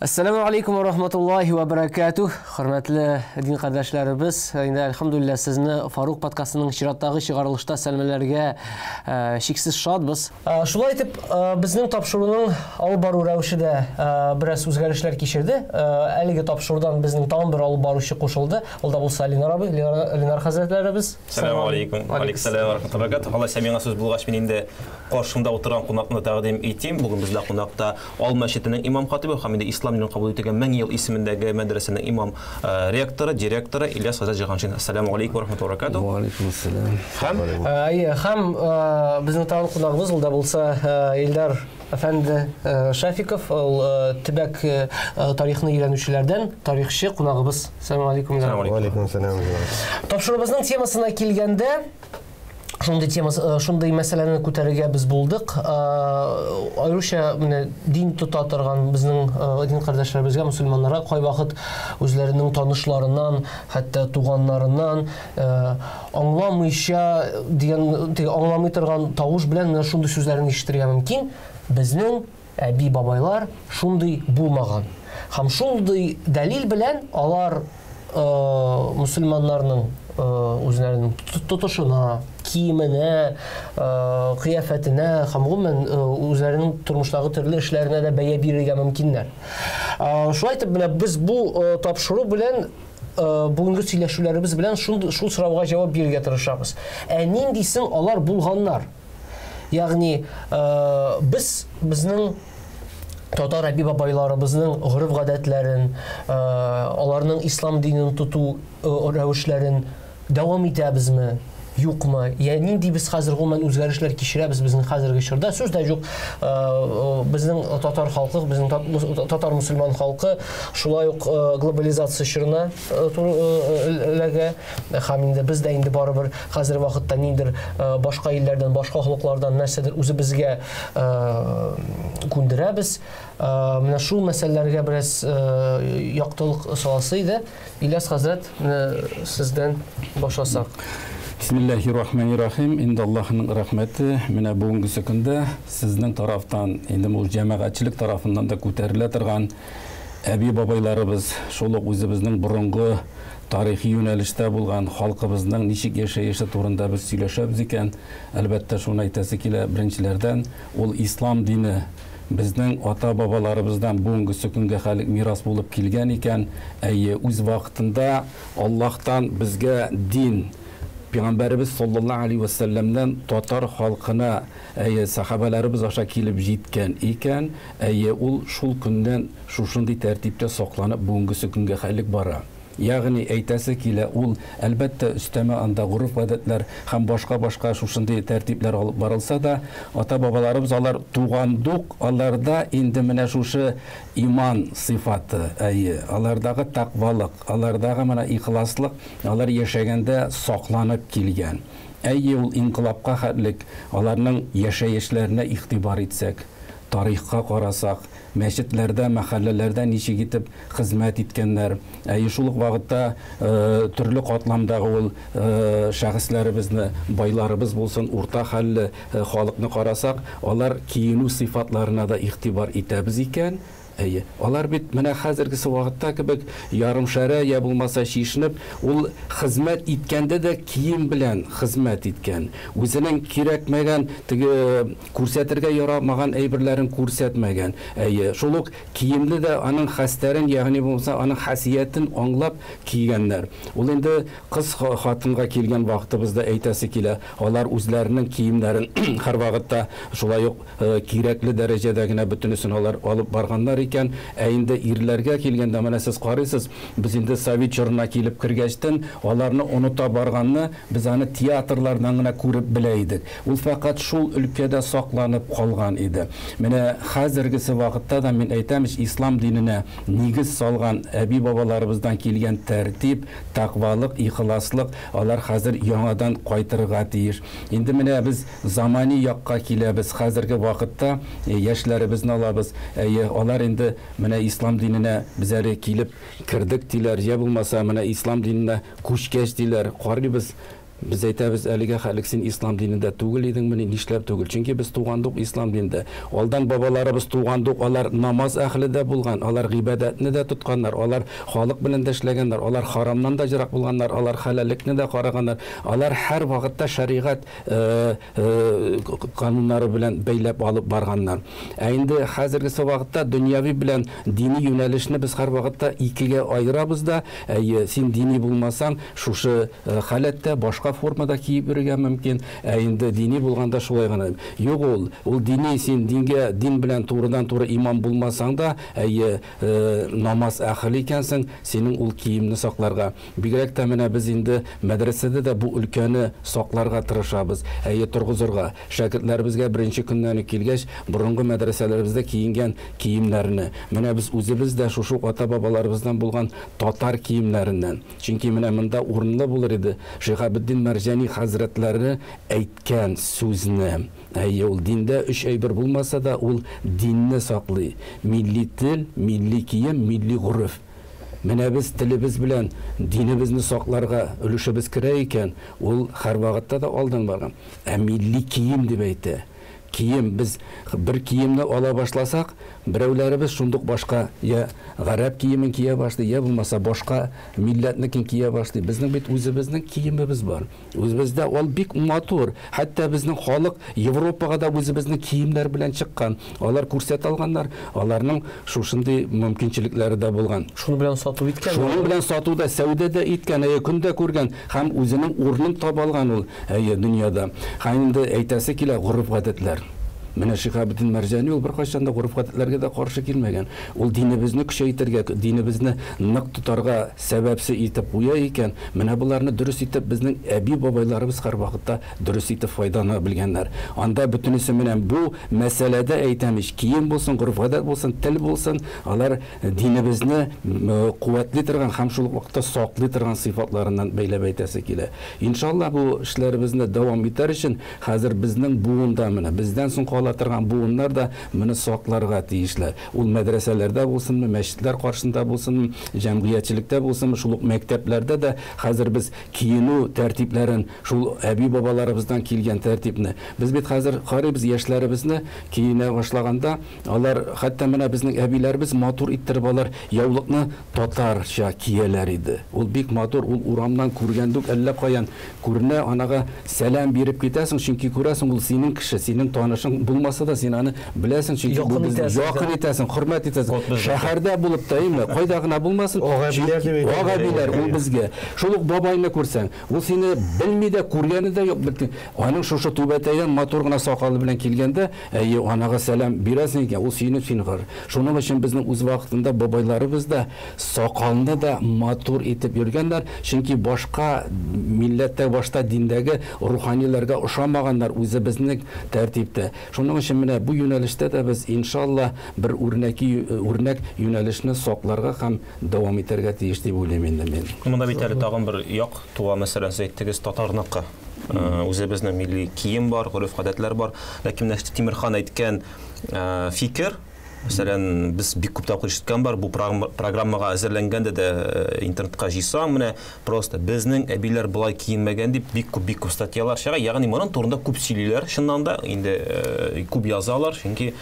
Әссәламү алейкум ва рахматуллахи ва баракатух. Хөрмәтле дин кардәшләребез, инде әлхәмдүлилләһ сезне Фарук подкастының чираттагы чыгарылышта сәламләргә чиксез шатбыз. Шулай итеп, безнең тапшыруның алып бару рәвеше дә бераз үзгәрешләр кичерде. Әлеге тапшырудан безнең тагын бер алып баручы кушылды. Ул да булса Ленар абый, Ленар хәзрәтләребез. Сәлам алейкум. Алейкум сәлам ва рахматуллахи ва баракатух. Алайса миңа сүз булгач, мин инде каршымда утырган кунакны тәкъдим итим. Бүген бездә кунакта Ал мәчетенең имам хатибы һәм инде ислам динен кабул ителгән 1000 ел исемендәге мәдрәсәнең имам ректоры, директоры Ильяс хәзрәт Җиһаншин. Ассаламу алейкум ва рахматуллахи ва баракатух. Ва алейкум ассалам. Һәм Әйе, һәм безнең тагын кунагыбыз ул да булса Илдар әфәнде Шафиков, ул төбәк тарихны өйрәнүчеләрдән, тарихчы кунагыбыз. Ассаламу алейкум. Ва алейкум ассалам. Тапшыруыбызның темасына килгәндә, шундый тема, шундый мәсьәләне күтәрергә без булдык. Аеруча менә дин тота торган безнең дин кардәшләребезгә, мусульманнарга кайвакыт үзләренең танышларыннан, хәтта туганнарыннан аңламыйча дигән, теге аңламый торган тавыш белән менә шундый сүзләрне ишетергә мөмкин. Безнең әби-бабайлар шундый булмаган. Һәм шундый дәлил белән алар мусульманнарның үзләренең тотышына, киеменә, кыяфәтенә һәм гомумән үзләренең тормыштагы төрле эшләренә дә бәя бирергә мөмкиннәр. Шулай итеп, менә без бу тапшыру белән бүгенге сөйләшүләребез белән шул сорауга җавап бирергә тырышабыз. Ә нинди соң алар булганнар? Ягъни без безнең татар әби-бабайларыбызның гореф-гадәтләрен, аларның ислам динен тоту рәвешләрен дәвам итәбезме, юкмы? Я нинди без хәзер гомумән үзгәрешләр кичерәбез безнең хәзерге чорда? Сүз дә юк, безнең татар халкы, безнең татар мусульман халкы шулай ук глобализация чорына эләгә. Һәм инде без дә инде барыбер хәзер вакытта ниндер башка илләрдән, башка халыклардан нәрсәдер үзебезгә күндерәбез. Менә шул мәсьәләләргә бераз яктылык саласы иде. Ильяс хәзрәт, менә сездән башласак. Бисмиллахир-рахманир-рахим. Инде Аллаһның рәхмәте, менә бүгенге көндә сезнең тарафтан, инде ул җәмәгатьчелек тарафыннан да күтәрелә торган әби-бабайларыбыз, шул ук үзебезнең борынгы тарихи юнәлештә булган халкыбызның ничек яшәеше турында без сөйләшәбез икән, әлбәттә, шуны әйтәсе килә, беренчеләрдән, ул ислам дине безнең ата-бабаларыбыздан бүгенгесе көнгә хәлек мирас булып килгән икән, әйе, үз вакытында Аллаһтан безгә дин, Пәйгамбәребез саллаллаһу алейһи ва сәлләмнән татар халкына, әйе, сахабаларыбыз аша килеп җиткән икән, әйе, ул шул көннән шушындый тәртиптә сакланып бүгенгесе көнгә хәлек бара. Ягъни, әйтәсе килә, ул, әлбәттә, өстәмә анда гореф-гадәтләр һәм башка-башка шушындый тәртипләр алып барылса да, ата-бабаларыбыз алар тугандук аларда инде менә шушы иман сыйфаты, әйе, алардагы тәкъвалык, алардагы менә ихласлык алар яшәгәндә сакланып килгән. Әйе, ул инкыйлабка хәтлек аларның яшәешләренә игътибар итсәк, тарихка карасак, мәчетләрдә, мәхәлләләрдә ничек итеп хезмәт иткәннәр. Әйе, шул ук вакытта төрле катламдагы ул шәхесләребезне, байларыбыз булсын, урта хәлле халыкны карасак, алар киенү сыйфатларына да игътибар итәбез икән. Әйе, алар бит менә хәзергесе вакытта кебек ярымшәрә я булмаса чишенеп, ул хезмәт иткәндә дә кием белән хезмәт иткән. Үзенең кирәкмәгән, теге күрсәтергә ярамаган әйберләрен күрсәтмәгән. Әйе, шул ук киемне дә аның хәстәрен, ягъни булмаса аның хасиятен аңлап кигәннәр. Ул инде кыз хатынга килгән вакытыбызда әйтәсе килә, алар үзләренең киемнәрен һәрвакытта шулай ук кирәкле дәрәҗәдә генә бөтенесен алар алып барганнар икән. Ә инде ирләргә килгәндә, менә сез карыйсыз, без инде совет чорына килеп кергәчтен, аларны оныта барганны без аны театрлардан гына күреп белә идек. Ул фәкать шул өлкәдә сакланып калган иде. Менә хәзергесе вакытта да мин әйтәм, ислам диненә нигез салган әби-бабаларыбыздан килгән тәртип, тәкъвалык, ихласлык алар хәзер яңадан кайтырга тиеш. Инде менә без замани якка киләбез. Хәзерге вакытта яшьләребезне алабыз. Әйе, алар инде менә ислам диненә без әле килеп кердек диләр, я булмаса менә ислам диненә күчкәч диләр. Карыйбыз, Без әйтәбез, әлегә хәлек син ислам динендә түгел идеңмени, нишләп түгел? Чөнки без туганда ук ислам динендә. Алдан бабаларыбыз туганда ук алар намаз әһле дә булган, алар гыйбадәтне дә тотканнар, алар халык белән дә эшләгәннәр, алар харамнан да ерак булганнар, алар хәләллекне дә караганнар. Алар һәрвакытта шәригать кануннары белән бәйләп алып барганнар. Ә инде хәзергесе вакытта дөньяви белән дини юнәлешне без һәрвакытта икегә аерабыз да, әйе, син дини булмасаң, шушы халәттә башка формада киеп йөрергә мөмкин, ә инде дини булганда шулай гына. Юк ул, ул дини, син дингә, дин белән турыдан-туры имам булмасаң да, әйе, намаз әһеле икәнсең, синең ул киемне сакларга. Бигрәк тә менә без инде мәдрәсәдә дә бу өлкәне сакларга тырышабыз, әйе, торгызырга. Шәкертләребезгә беренче көннән үк килгәч, борынгы мәдрәсәләребездә киенгән киемнәрне, менә без үзебез дә шушы ук ата-бабаларыбыздан булган татар киемнәреннән, чөнки менә монда урынлы булыр иде Шиһабетдин Мәрҗани хәзрәтләре әйткән сүзне. Әйе, ул диндә өч әйбер булмаса да, ул динне саклый, милли тел, милли кием, милли гореф. Менә без телебез белән динебезне сакларга өлешебез керә икән, ул һәрвакытта да алдан барган. Ә милли кием дип әйтә. Кием, без бер киемне ала башласак, берәүләребез шундук башка я гарәп киемен кия башлый, я булмаса башка милләтнекен кия башлый. Безнең бит үзебезнең киемебез бар. Үзебездә ул бик матур. Хәтта безнең халык Европага да үзебезнең киемнәр белән чыккан. Алар күрсәтә алганнар, аларның шушындый мөмкинчелекләре дә булган. Шуның белән сату иткән. Шуның белән сату да, сәүдә дә иткән, әйе, көн дә күргән һәм үзенең урынын таба алган ул, әйе, дөньяда. Һәм инде әйтәсе килә, гореф-гадәтләр. Менә Шиһабетдин Мәрҗани ул беркайчан да гореф-гадәтләргә дә каршы килмәгән. Ул динебезне көчәйтергә, динебезне нык тотарга сәбәпче итеп куя икән, менә боларны дөрес итеп безнең әби-бабайларыбыз һәрвакытта дөрес итеп файдалана белгәннәр. Анда бөтенесе менә бу мәсьәләдә әйтәм ич, кием булсын, гореф-гадәт булсын, тел булсын, алар динебезне куәтли торган һәм шул ук вакытта саклый торган сыйфатларыннан бәйләп әйтәсе килә. Иншалла, бу эшләребезне дәвам итәр өчен хәзер безнең буында менә, бездән соң кала торган буыннар да моны сакларга тиешләр. Ул мәдрәсәләрдә булсынмы, мәчетләр каршында булсынмы, җәмгыятьчелектә булсынмы, шул ук мәктәпләрдә дә хәзер без киенү тәртипләрен, шул әби-бабаларыбыздан килгән тәртипне. Без бит хәзер карыйбыз яшьләребезне киенә башлаганда, алар хәтта менә безнең әбиләребез матур иттереп алар яулыкны татарча кияләр иде. Ул бик матур, ул урамнан күргәндә үк әллә каян күренә, анага сәлам биреп китәсең, чөнки күрәсең, ул синең кеше, синең танышың булмаса да, син аны беләсең, чөнки бу Якын безне итәсең. якын итәсең, хөрмәт итәсең. Шәһәрдә булып та, әйме, кайда гына булмасын, Ак әбиләр дип әйтәләр. Ак әбиләр, ул безгә. Шул ук бабайны күрсәң, ул сине белми дә, күргәне дә юк, бөтен. Аның шушы түбәтәйдән матур гына сакалы белән килгәндә, әйе, анага сәлам бирәсең икән, ул сөенеп сине карый. Шуның өчен безнең үз вакытында бабайларыбыз да сакалны да матур итеп йөргәннәр, чөнки башка милләттә, башта диндәге руханиләргә ошамаганнар үзебезнең тәртиптә. Шуның өчен менә бу юнәлештә дә без иншалла бер үрнәки, үрнәк юнәлешне сакларга һәм дәвам итәргә тиеш дип уйлыйм инде мин. Монда бит әле тагын бер як туа, мәсәлән, сез әйттегез, татарныкы. Үзебезнең милли кием бар, гореф-гадәтләр бар. Ләкин менә Тимерхан әйткән фикер, мәсәлән, без бик күп тапкыр ишеткән бар, бу программага әзерләнгәндә дә интернетка җыйсаң, менә просто безнең әбиләр болай киенмәгән дип бик күп, бик күп статьялар чыга. Ягъни моның турында күп сөйлиләр, чыннан да инде күп язалар, чөнки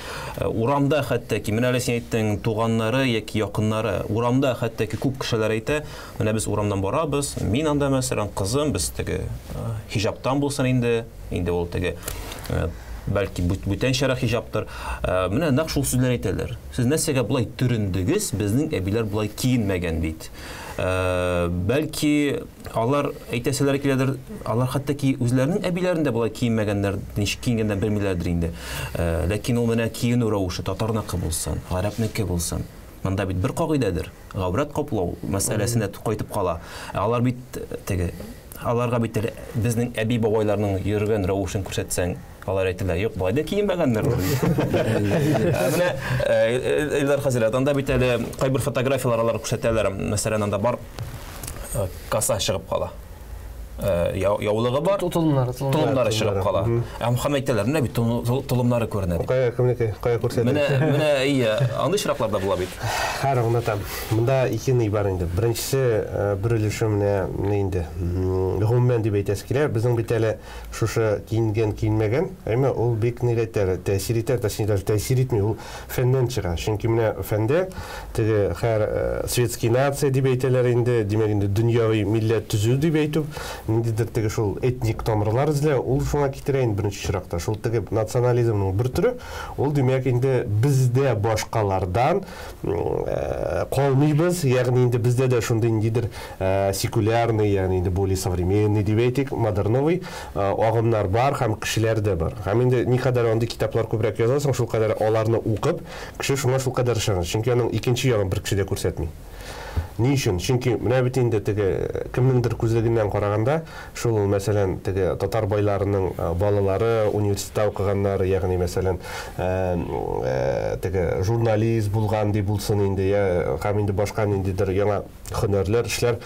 урамда хәтта ки, менә әле син әйттең, туганнары яки якыннары, урамда хәтта ки күп кешеләр әйтә, менә без урамнан барабыз, мин анда мәсәлән, кызым, без теге хиҗаптан булсын инде, инде ул теге бәлки бүтәнчәрәк хиҗаптыр. Менә нәкъ шул сүзләр әйтәләр. Сез нәрсәгә болай төрендегез, безнең әбиләр болай киенмәгән бит. Бәлки алар әйтәселәре киләдер, алар хәтта ки үзләренең әбиләрен дә болай киенмәгәннәр, ничек киенгәннәр белмиләрдер инде. Ләкин ул менә киенү рәвеше татарныкы булсын, гарәпнеке булсын. Монда бит бер кагыйдәдер, гаурәт каплау мәсьәләсенә кайтып кала. Алар бит теге, аларга бит безнең әби-бабайларның йөргән рәвешен күрсәтсәң, алар әйтәләр, юк, болай да киенмәгәннәр. Менә Илдар хәзрәт, анда бит әле кайбер фотографияләр алар күрсәтәләр. Мәсәлән, анда бар коса чыгып кала. яулыгы бар, толымнары чыгып кала. Һәм әйтәләр, менә бит толымнары күренә дип. Кая кемнеке, кая күрсәтә? Менә ия, андый очраклар да була бит. Хәр аңлатам. Монда ике ни бар инде. Беренчесе, бер өлеше менә ни инде. Гомумән дип әйтәсе килә. Безнең бит әле шушы киенгән, киенмәгән, әмма ул бик ни әйтә, тәэсир итә, тәэсир итми, ул фәннән чыга. Чөнки менә фәндә теге һәр светский нация дип әйтәләр инде, димәк инде дөньяви милләт төзү дип әйтү, ниндидер теге шул этник тамырлар эзләү, ул шуңа китерә инде беренче очракта. Шул теге национализмның бер төре, ул димәк инде бездә башкалардан калмыйбыз, ягъни инде бездә дә шундый ниндидер секулярный, ягъни инде более современный дип әйтик, модерновый агымнар бар һәм кешеләр дә бар. Һәм инде никадәр андый китаплар күбрәк язасың, шул кадәр аларны укып, кеше шуңа шул кадәр ышана. Чөнки аның икенче ягын бер кеше дә күрсәтми. Ни өчен? Чөнки менә бит инде теге кемнеңдер күзлегеннән караганда, шул мәсәлән, теге татар байларының балалары университетта укыганнар, ягъни мәсәлән, теге журналист булган дип булсын инде, я һәм инде башка ниндидер яңа һөнәрләр, эшләр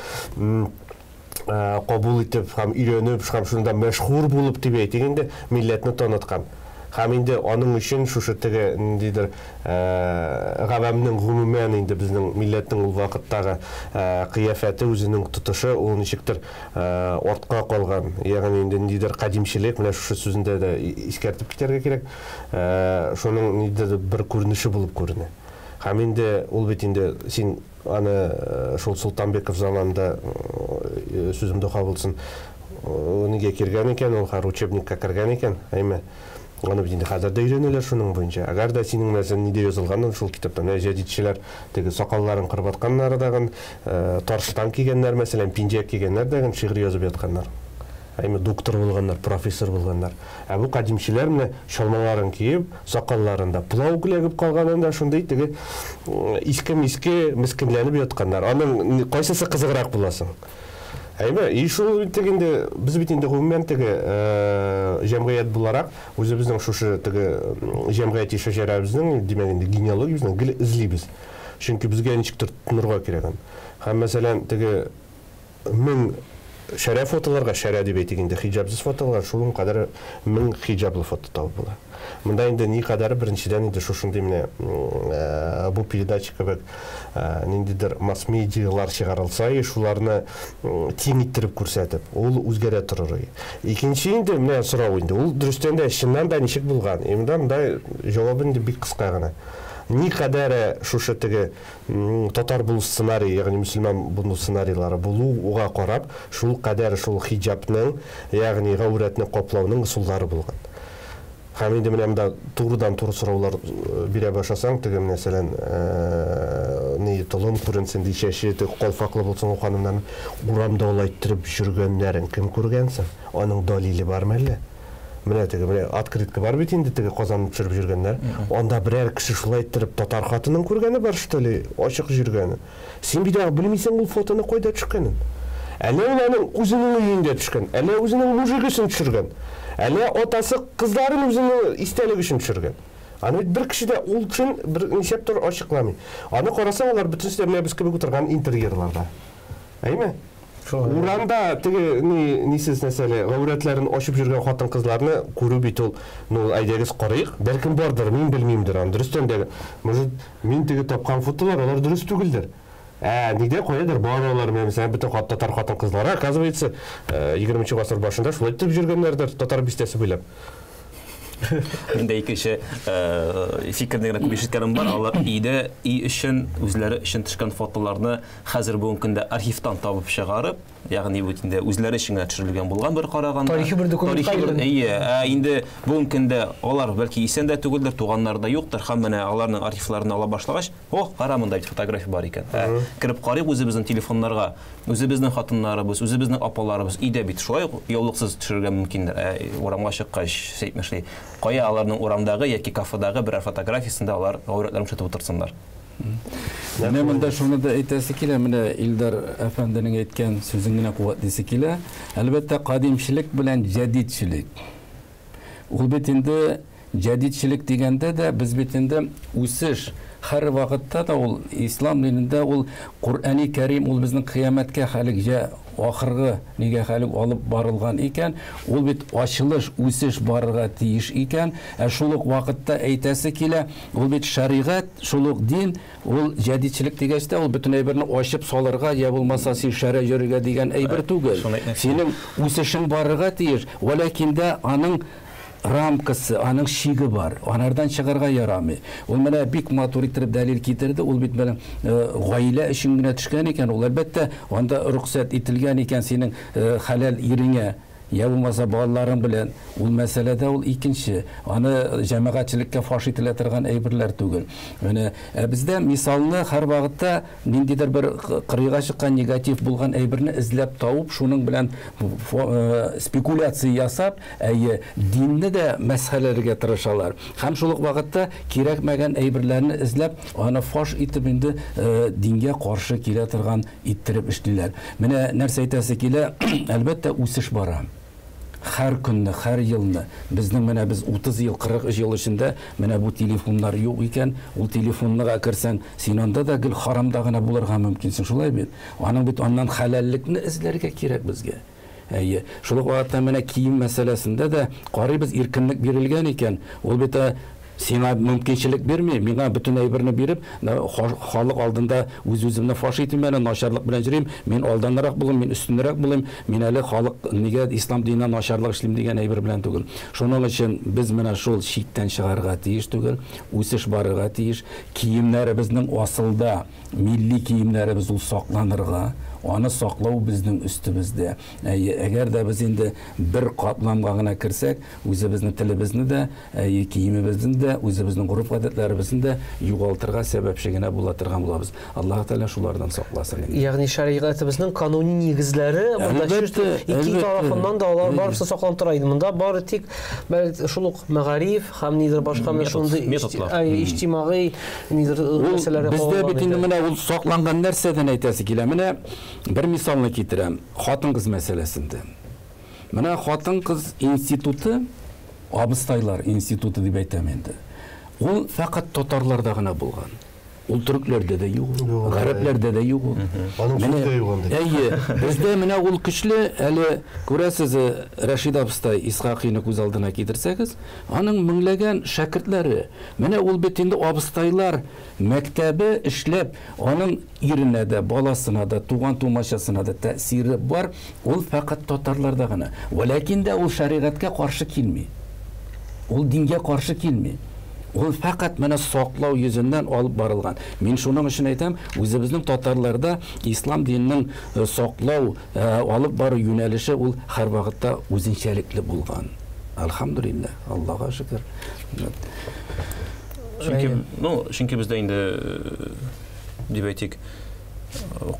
кабул итеп һәм өйрәнеп, һәм шунда мәшһүр булып дип әйтик инде, милләтне таныткан. Һәм инде аның өчен шушы теге ниндидер гавәмнең гомумән инде безнең милләтнең ул вакыттагы кыяфәте, үзенең тотышы, ул ничектер артка калган. Ягъни инде ниндидер кадимчелек, менә шушы сүзендә дә искәртеп китәргә кирәк, шуның ниндидер бер күренеше булып күренә. Һәм инде ул бит инде син аны шул Солтанбеков заманында, сүзем доха булсын, нигә кергән икән, ул һәр учебникка кергән икән, әйме? Аны бит инде хәзер дә өйрәнәләр шуның буенча. Әгәр дә синең мәсәлән нидә язылган шул китапта, менә җәдидчеләр теге сакалларын кырып атканнар дагын, тарштан кигәннәр, мәсәлән, пинжәк кигәннәр дагын шигырь язып ятканнар. Әйме, доктор булганнар, профессор булганнар. Ә бу кадимчеләр менә чалмаларын киеп, сакалларында плау эләгеп калганында шундый теге иске-миске мескенләнеп ятканнар. Аның кайсысы кызыграк буласың? Әйме, и шул теге инде без бит инде гомумән теге җәмгыять буларак үзебезнең шушы теге җәмгыяти шәҗәрәбезнең, димәк инде генеалогиябезнең гел эзлибез. Чөнки безгә ничектер тотынырга кирәк. Һәм мәсәлән, теге мең шәрә фотоларга, шәрә дип әйтик инде, хиҗабсыз фотолар, шуның кадәр мең хиҗаблы фото табып була. Монда инде ни кадәр беренчедән инде шушындый менә бу передача кебек ниндидер масс-медиалар чыгарылса, и шуларны тиң иттереп күрсәтеп, ул үзгәрә торыр. Икенче инде менә сорау инде, ул дөрестән дә чыннан да ничек булган? Монда монда җавабы инде бик кыска гына. Ни кадәр шушы теге татар булу сценарий, ягъни мөселман булу сценарийлары булуга карап, шул кадәр шул хиҗабның, ягъни гаурәтне каплауның ысуллары булган. Һәм инде менә монда турыдан-туры сораулар бирә башласаң, теге мәсәлән, ни толым күренсен ди, чәче теге калфаклы булсын ул ханымнарның урамда алай иттереп йөргәннәрен кем күргәнсең? Аның далиле бармы әллә? Менә теге, менә открытка бар бит инде теге Казанны төшереп йөргәннәр. Анда берәр кеше шулай иттереп татар хатынын күргәне бар, что ли, ачык йөргәне. Син бит белмисең ул фотоны кайда төшкәнен. Әллә ул аның үзенең өендә төшкән, әллә үзенең мужигысын төшергән, әллә атасы кызларын үзенең истәлеге өчен төшергән. Аны бит бер кеше дә ул өчен бер ничәп тор ачыкламый. Аны карасаң, алар бөтенесе дә менә без кебек утырган интерьерларда. Әйме? Урамда теге ни нисез нәрсәле, гаурәтләрен ачып йөргән хатын-кызларны күрү бит ул, ну, әйдәгез карыйк, бәлкем бардыр, мин белмимдер аны. Дөрестән дә, может, мин теге тапкан фотолар, алар дөрес түгелдер. Нигә каядыр бар алар, менә мәсәлән, бөтен татар хатын-кызлары, оказывается, 20 гасыр башында шулай итеп йөргәннәрдер татар бистәсе буйлап. Мин дә икенче фикерне генә күп ишеткәнем бар. Алар өйдә өй өчен, үзләре өчен төшкән фотоларны хәзер бүгенге көндә архивтан табып чыгарып, ягъни бу инде үзләре өчен генә төшерелгән булган бер караганда. Тарихи бер документка Тарихи бер, әйләнә. әйе, инде бүгенге көндә алар бәлки исән дә түгелдер, туганнары да юктыр, һәм менә аларның архивларын ала башлагач, о, кара, монда бит фотография бар икән. Кереп карыйк үзебезнең телефоннарга, үзебезнең хатыннарыбыз, үзебезнең апаларыбыз өйдә бит шулай ук яулыксыз төшерергә мөмкиндер. Урамга чыккач, әйтмешли, кая аларның урамдагы яки кафедагы берәр фотографиясендә алар гаурәтләрен күрсәтеп утырсыннар. Менә монда шуны да әйтәсе килә, менә Илдар әфәнденең әйткән сүзен генә куәтлисе килә. Әлбәттә, кадимчелек белән җәдидчелек. Ул бит инде җәдидчелек дигәндә дә без бит инде үсеш һәр вакытта да ул ислам динендә ул Коръәни Кәрим ул безнең кыямәткә хәлегә ахыргы нигә хәлек алып барылган икән, ул бит ачылыш, үсеш барырга тиеш икән, ә шул ук вакытта әйтәсе килә, ул бит шәригать, шул ук дин, ул җәдидчелек дигәч тә, ул бөтен әйберне ачып салырга, я булмаса син шәрә йөрергә дигән әйбер түгел. Синең үсешең барырга тиеш, вәләкин дә аның рамкасы, аның шиге бар. Анардан чыгарга ярамый. Ул менә бик матур иттереп дәлил китерде. Ул бит менә гаилә өчен генә төшкән икән. Ул әлбәттә анда рөхсәт ителгән икән синең хәләл иреңә, я булмаса балаларың белән. Ул мәсьәләдә ул икенче. Аны җәмәгатьчелеккә фаш ителә торган әйберләр түгел. Менә бездә мисалны һәр вакытта ниндидер бер кырыйга чыккан негатив булган әйберне эзләп табып, шуның белән спекуляция ясап, әйе, динне дә мәсхәрәләргә тырышалар. Һәм шул ук вакытта кирәкмәгән әйберләрне эзләп, аны фаш итеп инде дингә каршы килә торган иттереп эшлиләр. Менә нәрсә әйтәсе килә, әлбәттә, үсеш бара. Һәр көнне, һәр елны безнең менә без 30 ел, 40 ел эчендә менә бу телефоннар юк икән, ул телефонныга керсәң, син анда да гел харамда гына булырга мөмкинсең, шулай бит? Аның бит аннан хәләллекне эзләргә кирәк безгә. Әйе, шул ук вакытта менә кием мәсьәләсендә дә карыйбыз, иркенлек бирелгән икән, ул бит сиңа мөмкинчелек бирми, миңа бөтен әйберне биреп, халык алдында үз-үземне фаш итим, әле начарлык белән йөрим, мин алданрак булыйм, мин өстенрәк булыйм, мин әле халык нигә ислам диненә начарлык эшлим дигән әйбер белән түгел. Шуның өчен без менә шул чиктән чыгарга тиеш түгел, үсеш барырга тиеш, киемнәребезнең асылда милли киемнәребез ул сакланырга, аны саклау безнең өстебездә. Әгәр дә без инде бер катламга гына керсәк, үзебезнең телебезне дә, киемебезне дә, үзебезнең гореф-гадәтләребезне дә югалтырга сәбәпче генә була торган булабыз. Аллаһ Тәгалә шулардан сакласын инде. Ягъни шәригатебезнең кануни нигезләре монда ике тарафыннан да алар барысы сакланып тора иде. Монда бары тик шул ук мәгариф һәм нидер башка менә шундый иҗтимагый нидер мәсьәләләр. Бездә бит инде менә ул сакланган нәрсәдән әйтәсе килә. Менә бер мисалны китерәм. Хатын-кыз мәсьәләсендә. Менә хатын-кыз институты, абыстайлар институты дип әйтәм инде. Ул фәкать татарларда гына булган. Ул төркләрдә дә юк, гарәпләрдә дә юк. Аның сүзе дә юк анда. Әйе, бездә менә ул көчле, әле күрәсез, Рәшид абыстай Исхакыйны күз алдына китерсәгез, аның меңләгән шәкертләре. Менә ул бит инде абыстайлар мәктәбе эшләп, аның иренә дә, баласына да, туган тумачасына да тәэсире бар, ул фәкать татарларда гына. Вәләкин дә ул шәригатькә каршы килми. Ул дингә каршы килми. Ул фәкать менә саклау йөзеннән алып барылган. Мин шуның өчен әйтәм, үзебезнең татарларда ислам диненең саклау, алып бару юнәлеше ул һәр вакытта үзенчәлекле булган. Альхамдулилла, Аллаһка шөкер. Чөнки, ну, чөнки бездә инде дип әйтик,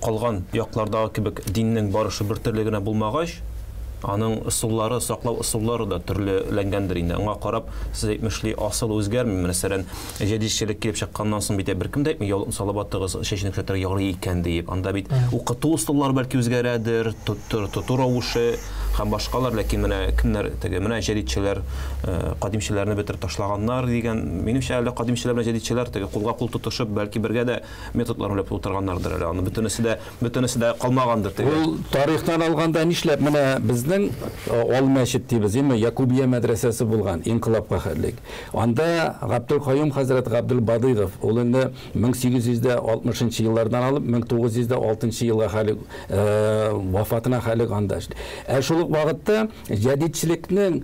калган яклардагы кебек диннең барышы бер төрле генә булмагач, аның ысуллары, саклау ысуллары да төрлеләнгәндер инде. Аңа карап, сез әйтмешли, асыл үзгәрми. Мәсәлән, җәдидчелек килеп чыкканнан соң бит беркем дә әйтми, яулыкны салып атыгыз, чәчне күрсәтергә ярый икән диеп. Анда бит укыту ысуллары бәлки үзгәрәдер, тоту рәвеше һәм башкалар, ләкин менә кемнәр теге, менә җәдидчеләр, кадимчеләрне бетереп ташлаганнар дигән, минемчә, әле кадимчеләр белән җәдидчеләр теге кулга кул тотышып, бәлки бергә дә методлар белән утырганнардыр әле. Аны бөтенесе дә калмагандыр теге. Ул тарихтан алганда нишләп менә безнең Ал мәчет дибез, әйме, Якубия мәдрәсәсе булган инкыйлабка хәтлек. Анда Габдул Каюм хәзрәт Габдул Бадыйгов, ул инде 1860 еллардан алып 1906 елга хәлек вафатына хәлек анда эшли. Ә шул ук вакытта җәдидчелекнең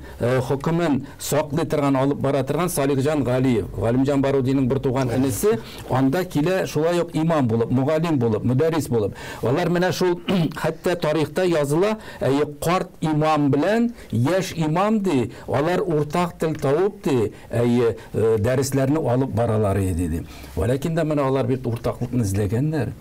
хөкемен саклый торган, алып бара торган Салихҗан Галиев, Галимҗан Барудиның бер туган энесе, анда килә шулай ук имам булып, мөгаллим булып, мөдәррис булып. Алар менә шул хәтта тарихта языла, әйе, карт имам белән яшь имам ди, алар уртак тел табып ди, әйе, дәресләрне алып баралар иде ди. Вәләкин дә менә алар бит уртаклыкны эзләгәннәр.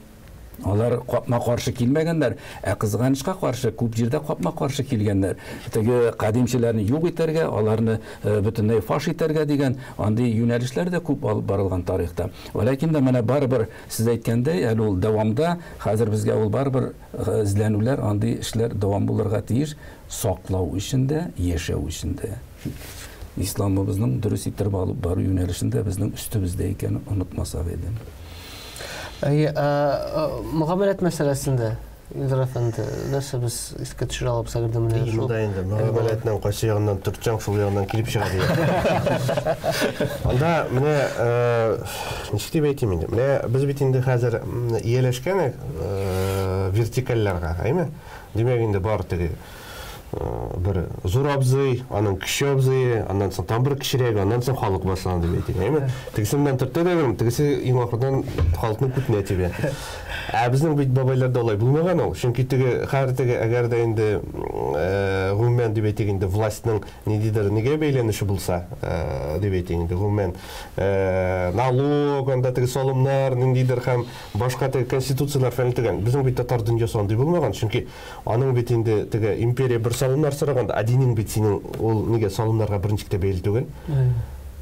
Алар капма-каршы килмәгәннәр, ә кызганычка каршы күп җирдә капма-каршы килгәннәр. Теге кадимчеләрне юк итәргә, аларны бөтенләй фаш итәргә дигән андый юнәлешләр дә күп алып барылган тарихта. Вәләкин дә менә барыбер сез әйткәндәй, әле ул дәвамда, хәзер безгә ул барыбер эзләнүләр, андый эшләр дәвам булырга тиеш, саклау өчен дә, яшәү өчен дә. Исламыбызның дөрес иттереп алып бару юнәлешендә безнең өстебездә икәнен онытмасак иде. Мөгамәләт мәсьәләсендә Илдар әфәнде, нәрсә без искә төшерә алабыз, әгәр дә менә шул. Монда инде мөгамәләтнең кайсы ягыннан төртсәң, шул ягыннан килеп чыга дигән. Анда менә ничек дип әйтим инде? Менә без бит инде хәзер ияләшкән вертикальләргә, әйме? Димәк инде бар теге бер зур абзый, аның кече абзые, аннан соң тагын бер кечерәге, аннан соң халык башлана дип әйтик, әйме? Тегесе белән төртә дә, тегесе иң ахырдан халыкның күтенә тибә. Ә безнең бит бабайларда алай булмаган ул. Чөнки теге һәр теге әгәр дә инде гомумән дип әйтик инде властьның ниндидер нигә бәйләнеше булса, дип әйтик инде гомумән налог, анда теге салымнар, ниндидер һәм башка теге конституцияләр фәлән төгән. Безнең бит татар дөньясы андый булмаган, чөнки аның бит инде теге империя бер салымнар сораганда, ә динең бит синең ул нигә салымнарга берничек тә бәйле түгел.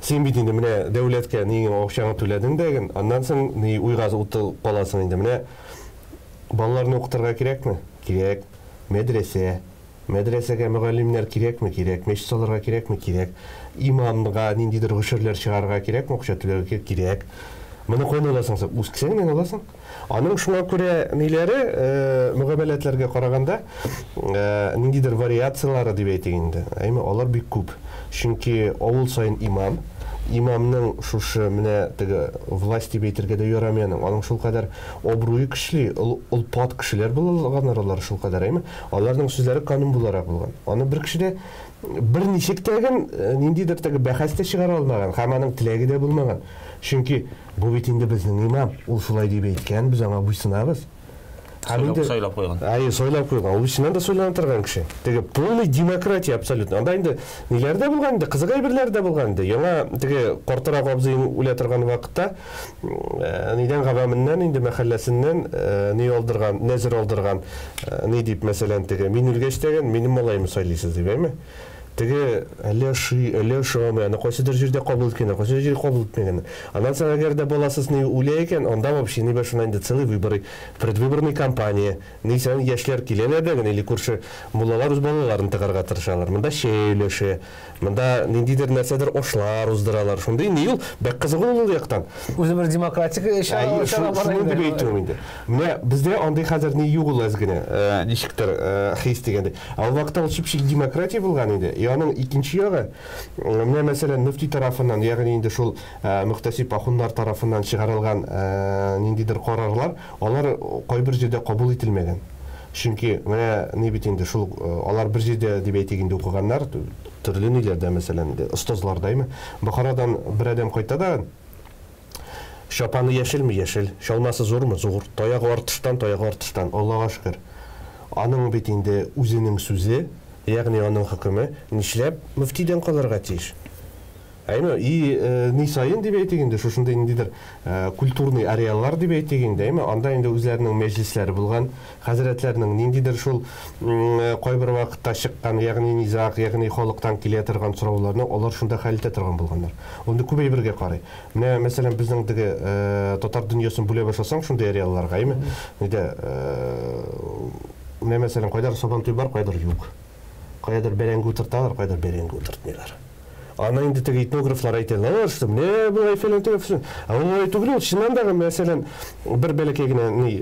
Син бит инде менә дәүләткә нигә акчаңны түләдең дә, аннан соң ни уйга утырып каласың инде. Менә балаларны укытырга кирәкме? Кирәк. Мәдрәсә. Мәдрәсәгә мөгаллимнәр кирәкме? Кирәк. Мәчет салырга кирәкме? Кирәк. Имамга ниндидер гошерләр чыгарырга кирәкме? Акча түләргә кирәк. Моны кайдан аласың син? Үз кесәңнән аласың. Аның шуңа күрә ниләре, мөгамәләтләргә караганда, ниндидер вариацияләре дип әйтик инде. Әйме, алар бик күп. Чөнки авыл саен имам, имамның шушы менә теге власть дип әйтергә дә ярамый аның. Аның шулкадәр абруе көчле, олпат кешеләр булганнар алар шулкадәр, әйме? Аларның сүзләре канун буларак булган. Аны бер кеше дә бер ничек тәген ниндидер теге бәхәс тә чыгара алмаган, һәм аның теләге дә булмаган. Чөнки бу бит инде безнең имам, ул шулай дип әйткән, без аңа буйсынабыз. Сайлап куйган. Әйе, сайлап куйган. Ул чыннан да сайлана торган кеше. Теге полный демократия абсолютно. Анда инде ниләр дә булган инде, кызык әйберләр дә булган инде. Яңа теге картырак абзый үлә торган вакытта, нидән гавамыннан инде мәхәлләсеннән ни алдырган, нәзер алдырган, ни дип, мәсәлән, теге мин үлгәч тәген минем малаемны сайлыйсыз дип, әйме? Теге әллә ошый, әллә ошамый, аны кайсыдыр җирдә кабул иткән, кайсыдыр җирдә кабул итмәгән. Аннан соң әгәр дә баласыз ни үлә икән, анда вообще ни башына инде целый выборы, предвыборный кампания. Ни сән яшьләр киләләр дә генә, или күрше муллалар үз балаларын тыгарга тырышалар. Монда чәй өлеше, монда ниндидер нәрсәдер ошлар уздыралар. Шундый ни ул, бик кызык ул яктан. Үзе бер демократик чара бар Шуны дип әйтүем инде. Менә бездә андый хәзер ни юк ул әз генә, ничектер хис дигәндәй. Ә ул вакытта ул чып-чик демократия булган иде. И аның икенче ягы, менә мәсәлән, мөфти тарафыннан, ягъни инде шул мөхтәсиб ахуннар тарафыннан чыгарылган ниндидер карарлар, алар кайбер җирдә кабул ителмәгән. Чөнки менә ни бит инде шул алар бер җирдә дип әйтик инде укыганнар, төрле ниләрдә, мәсәлән, инде остазлардаймы. Бохарадан бер адәм кайта да, чапаны яшелме? Яшел. Чалмасы зурмы? Зур. Таягы артыштан, таягы артыштан. Аллага шөкер. Аның бит инде үзенең сүзе, ягъни аның хөкеме нишләп мөфтидән калырга тиеш? Әйме, и ни саен дип әйтик инде, шушындый ниндидер культурный ареаллар дип әйтик инде, әйме, анда инде үзләренең мәҗлесләре булган, хәзрәтләрнең ниндидер шул кайбер вакытта чыккан, ягъни низаг, ягъни халыктан килә торган сорауларны алар шунда хәл итә торган булганнар. Ул күп әйбергә карый. Менә, мәсәлән, безнең теге татар дөньясын бүлә башласаң, шундый ареалларга, әйме, нидә, менә, мәсәлән, кайдыр Сабантуй бар, кайдыр юк. Кайдыр бәрәңге утырталар, кайдыр бәрәңге утыртмыйлар. Аны инде теге этнографлар әйтәләр, что менә болай фәлән түгел, фәлән. Ә ул алай түгел, ул чыннан да, мәсәлән, бер бәләкәй генә ни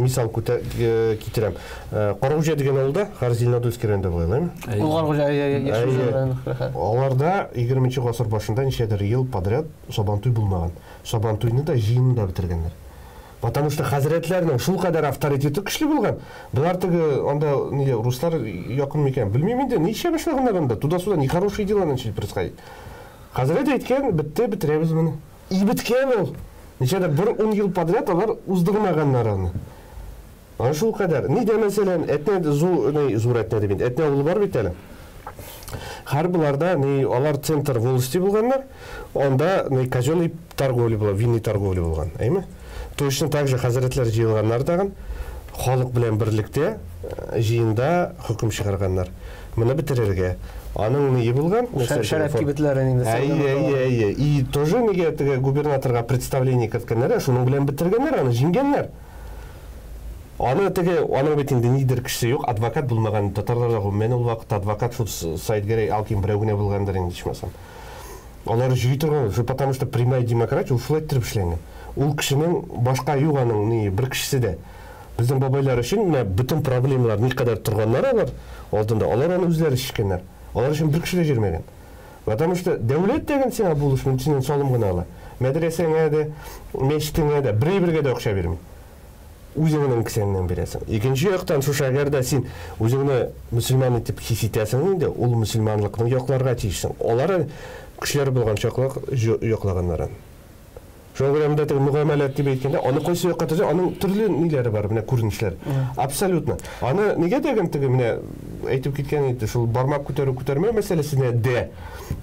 мисал китерәм. Карагуҗа дигән авылда, хәзер Зеленодольский районында була, әйме? Ул Карагуҗа, яшәү. Аларда 20 гасыр башында ничәдер ел подряд Сабантуй булмаган. Сабантуйны да, җыенны да бетергәннәр. Потому что хәзрәтләрнең шул кадәр авторитеты көчле булган. Булар теге анда ни руслар якын микән, белмим инде, ничә башлаганнар анда, туда-сюда нехорошие дела начали происходить. Хәзрәт әйткән, бетте, бетерәбез моны. И беткән ул. Ничәдер бер 10 ел подряд алар уздырмаганнар аны. Ана шул кадәр. Ни дә мәсәлән, Әтнә зур, ни зур Әтнә дип инде. Әтнә авылы бар бит әле. Һәр буларда ни алар центр волости булганнар, анда ни казенный торговля була, винный торговля булган, әйме? Точно так же хәзрәтләр җыелганнар тагын, халык белән берлектә җыенда хөкем чыгарганнар. Моны бетерергә. Аның ние булган? Шәрәп кибетләре инде. Әйе, әйе, әйе. И тоже нигә теге губернаторга представление керткәннәр, шуның белән бетергәннәр, аны җиңгәннәр. Аны теге, аның бит инде нидер кешесе юк, адвокат булмаган татарларда гомумән ул вакытта адвокат шул Саидгәрәй Алкин берәү генә булгандыр инде ичмасам. Алар җөй торган, шул потому что прямая демократия ул шулай иттереп эшләнгән. Ул кешенең башка юк аның ни бер кешесе дә. Безнең бабайлар өчен менә бөтен проблемалар никадәр торганнар алар алдында, алар аны үзләре чишкәннәр. Алар өчен бер кеше дә җөрмәгән. Потому что дәүләт дигән сиңа булышмый, синнән салым гына ала. Мәдрәсәңә дә, мәчетеңә дә, бер-бергә дә акча бирми. Үзеңнең кесәңнән бирәсең. Икенче яктан, шушы әгәр дә син үзеңне мөселман итеп хис итәсең инде, ул мөселманлыкны якларга тиешсең. Алар көчләре булган чаклык яклаганнар аны. Шуңа күрә монда теге мөгамәләт дип әйткәндә, аны кайсы якка төзә, аның төрле ниләре бар, менә күренешләр. Абсолютно. Аны нигә дигән теге менә әйтеп киткән иде, шул бармак күтәрү күтәрмәү мәсьәләсенә дә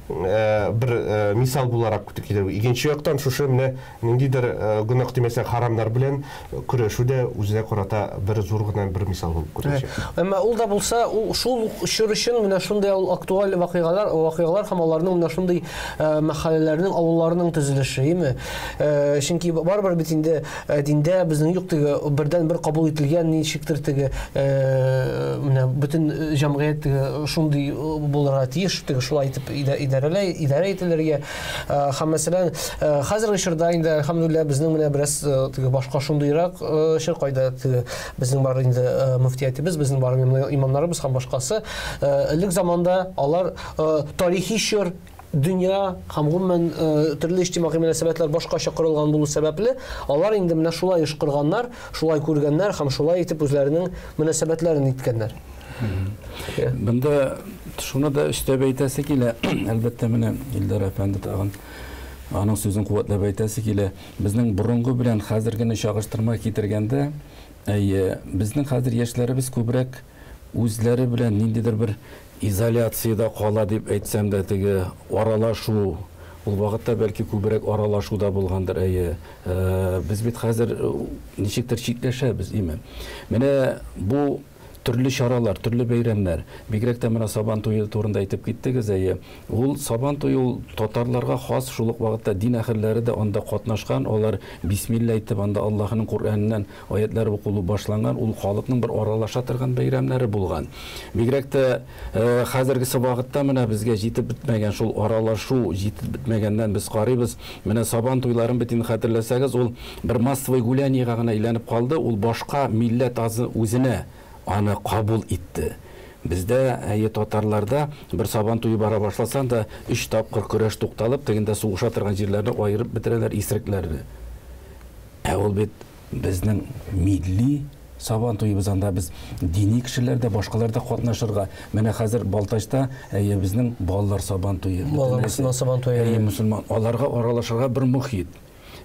бер мисал буларак китерү. Икенче яктан шушы менә ниндидер гөнаһ димәсәң, харамнар белән көрәшү дә үзенә карата бер зур гына бер мисал булып күренәчәк. Әмма ул да булса, ул шул ук чор өчен менә шундый ул актуаль вакыйгалар, вакыйгалар һәм аларның менә шундый мәхәлләләрнең, авылларның төзелеше, име? Чөнки барыбер бит инде диндә безнең юк теге бердән-бер кабул ителгән ничектер теге менә бөтен җәмгыять теге шундый булырга тиеш, теге шулай итеп идарәлә, идарә ителергә. Һәм мәсәлән, хәзерге чорда инде әлхәмдүлилләһ безнең менә бераз теге башка шундыйрак чор, кайда теге безнең бар инде мөфтиятебез, безнең бар имамнарыбыз һәм башкасы. Элек заманда алар тарихи чор, дөнья һәм гомумән төрле иҗтимагый мөнәсәбәтләр башкача корылган булу сәбәпле, алар инде менә шулай эш корганнар, шулай күргәннәр һәм шулай итеп үзләренең мөнәсәбәтләрен иткәннәр. Бында шуны да өстәп әйтәсе килә, әлбәттә, менә Илдар әфәнде тагын аның сүзен куәтләп әйтәсе килә. Безнең борынгы белән хәзергене чагыштырма китергәндә, әйе, безнең хәзер яшьләребез күбрәк үзләре белән ниндидер бер изоляциядә кала дип әйтсәм дә, теге аралашу, ул вакытта бәлки күбрәк аралашу да булгандыр, әйе. Без бит хәзер ничектер читләшәбез, име. Менә бу төрле чаралар, төрле бәйрәмнәр. Бигрәк тә менә Сабан туе турында әйтеп киттегез, әйе. Ул Сабан туе ул татарларга хас, шул ук вакытта дин әһелләре дә анда катнашкан, алар бисмилла әйтеп, анда Аллаһының Коръәненнән аятлар укылу башланган, ул халыкның бер аралаша торган бәйрәмнәре булган. Бигрәк тә хәзергесе вакытта менә безгә җитеп бетмәгән шул аралашу җитеп бетмәгәннән без карыйбыз. Менә Сабан туйларын бит инде хәтерләсәгез, ул бер массовый гуляниега гына әйләнеп калды, ул башка милләт азы үзенә аны кабул итте. Бездә, әйе, татарларда бер Сабан туе бара башласаң да, өч тапкыр көрәш тукталып, тегендә сугыша торган җирләрне аерып бетерәләр исерекләрне. Ә ул бит безнең милли Сабан туебыз, анда без дини кешеләр дә, башкалар да катнашырга. Менә хәзер Балтачта, әйе, безнең балалар Сабан туе. Балалар мөселман Сабан туе. Әйе, мөселман. Аларга аралашырга бер мохит.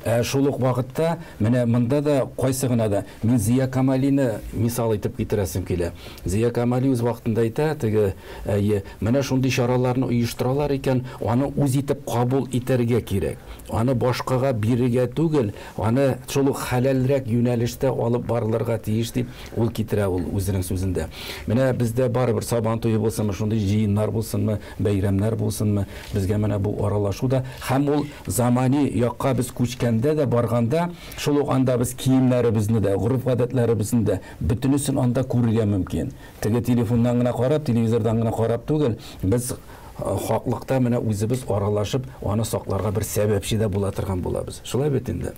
Ә шул ук вакытта менә монда да кайсы гына да мин Зия Камалины мисал итеп китерәсем килә. Зия Камали үз вакытында әйтә, теге, әйе, менә шундый чараларны оештыралар икән, аны үз итеп кабул итәргә кирәк. Аны башкага бирергә түгел, аны шул ук хәләлрәк юнәлештә алып барылырга тиеш дип ул китерә ул үзенең сүзендә. Менә бездә барыбер Сабан туе булсынмы, шундый җыеннар булсынмы, бәйрәмнәр булсынмы, безгә менә бу аралашу да һәм ул замани якка без күчкәндә дә барганда, шул ук анда без киемнәребезне дә, гореф-гадәтләребезне дә, бөтенесен анда күрергә мөмкин. Теге телефоннан гына карап, телевизордан гына карап түгел, без хаклыкта менә үзебез аралашып, аны сакларга бер сәбәпче дә була торган булабыз. Шулай бит инде.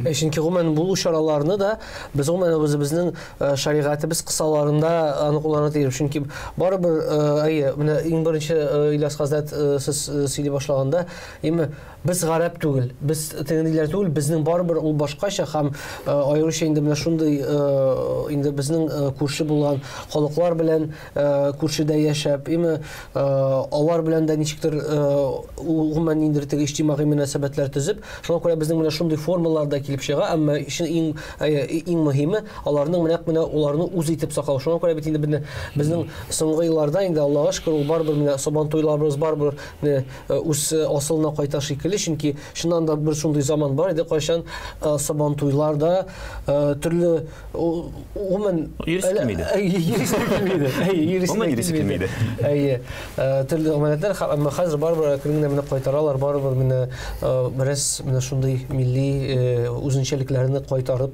Чөнки гомумән бу чараларны да без гомумән үзебезнең шәригатебез кысаларында аны куллана тиеш. Чөнки барыбер, әйе, менә иң беренче Ильяс хәзрәт сез сөйли башлаганда, име без гарәп түгел, без тегендиләр түгел, безнең барыбер ул башкача һәм аеруча инде менә шундый инде безнең күрше булган халыклар белән күршедә яшәп, име алар белән дә ничектер гомумән ниндидер теге иҗтимагый мөнәсәбәтләр төзеп, шуңа күрә безнең менә шундый формалар да килеп чыга, әмма иң иң мөһиме аларның менә менә уларны үз итеп саклау. Шуңа күрә бит инде безнең соңгы елларда инде Аллага шөкер, ул барыбер менә Сабан туйларыбыз барыбер үз асылына кайта шикелле, чөнки чыннан да бер шундый заман бар иде, кайчан Сабан туйларда төрле гомумән йөрисе килмиде. Йөрисе килмиде. Гомумән йөрисе килмиде. Әйе, төрле гамәлләр, әмма хәзер барыбер әкрен генә менә кайтаралар, барыбер менә бераз менә шундый милли үзенчәлекләрне кайтарып.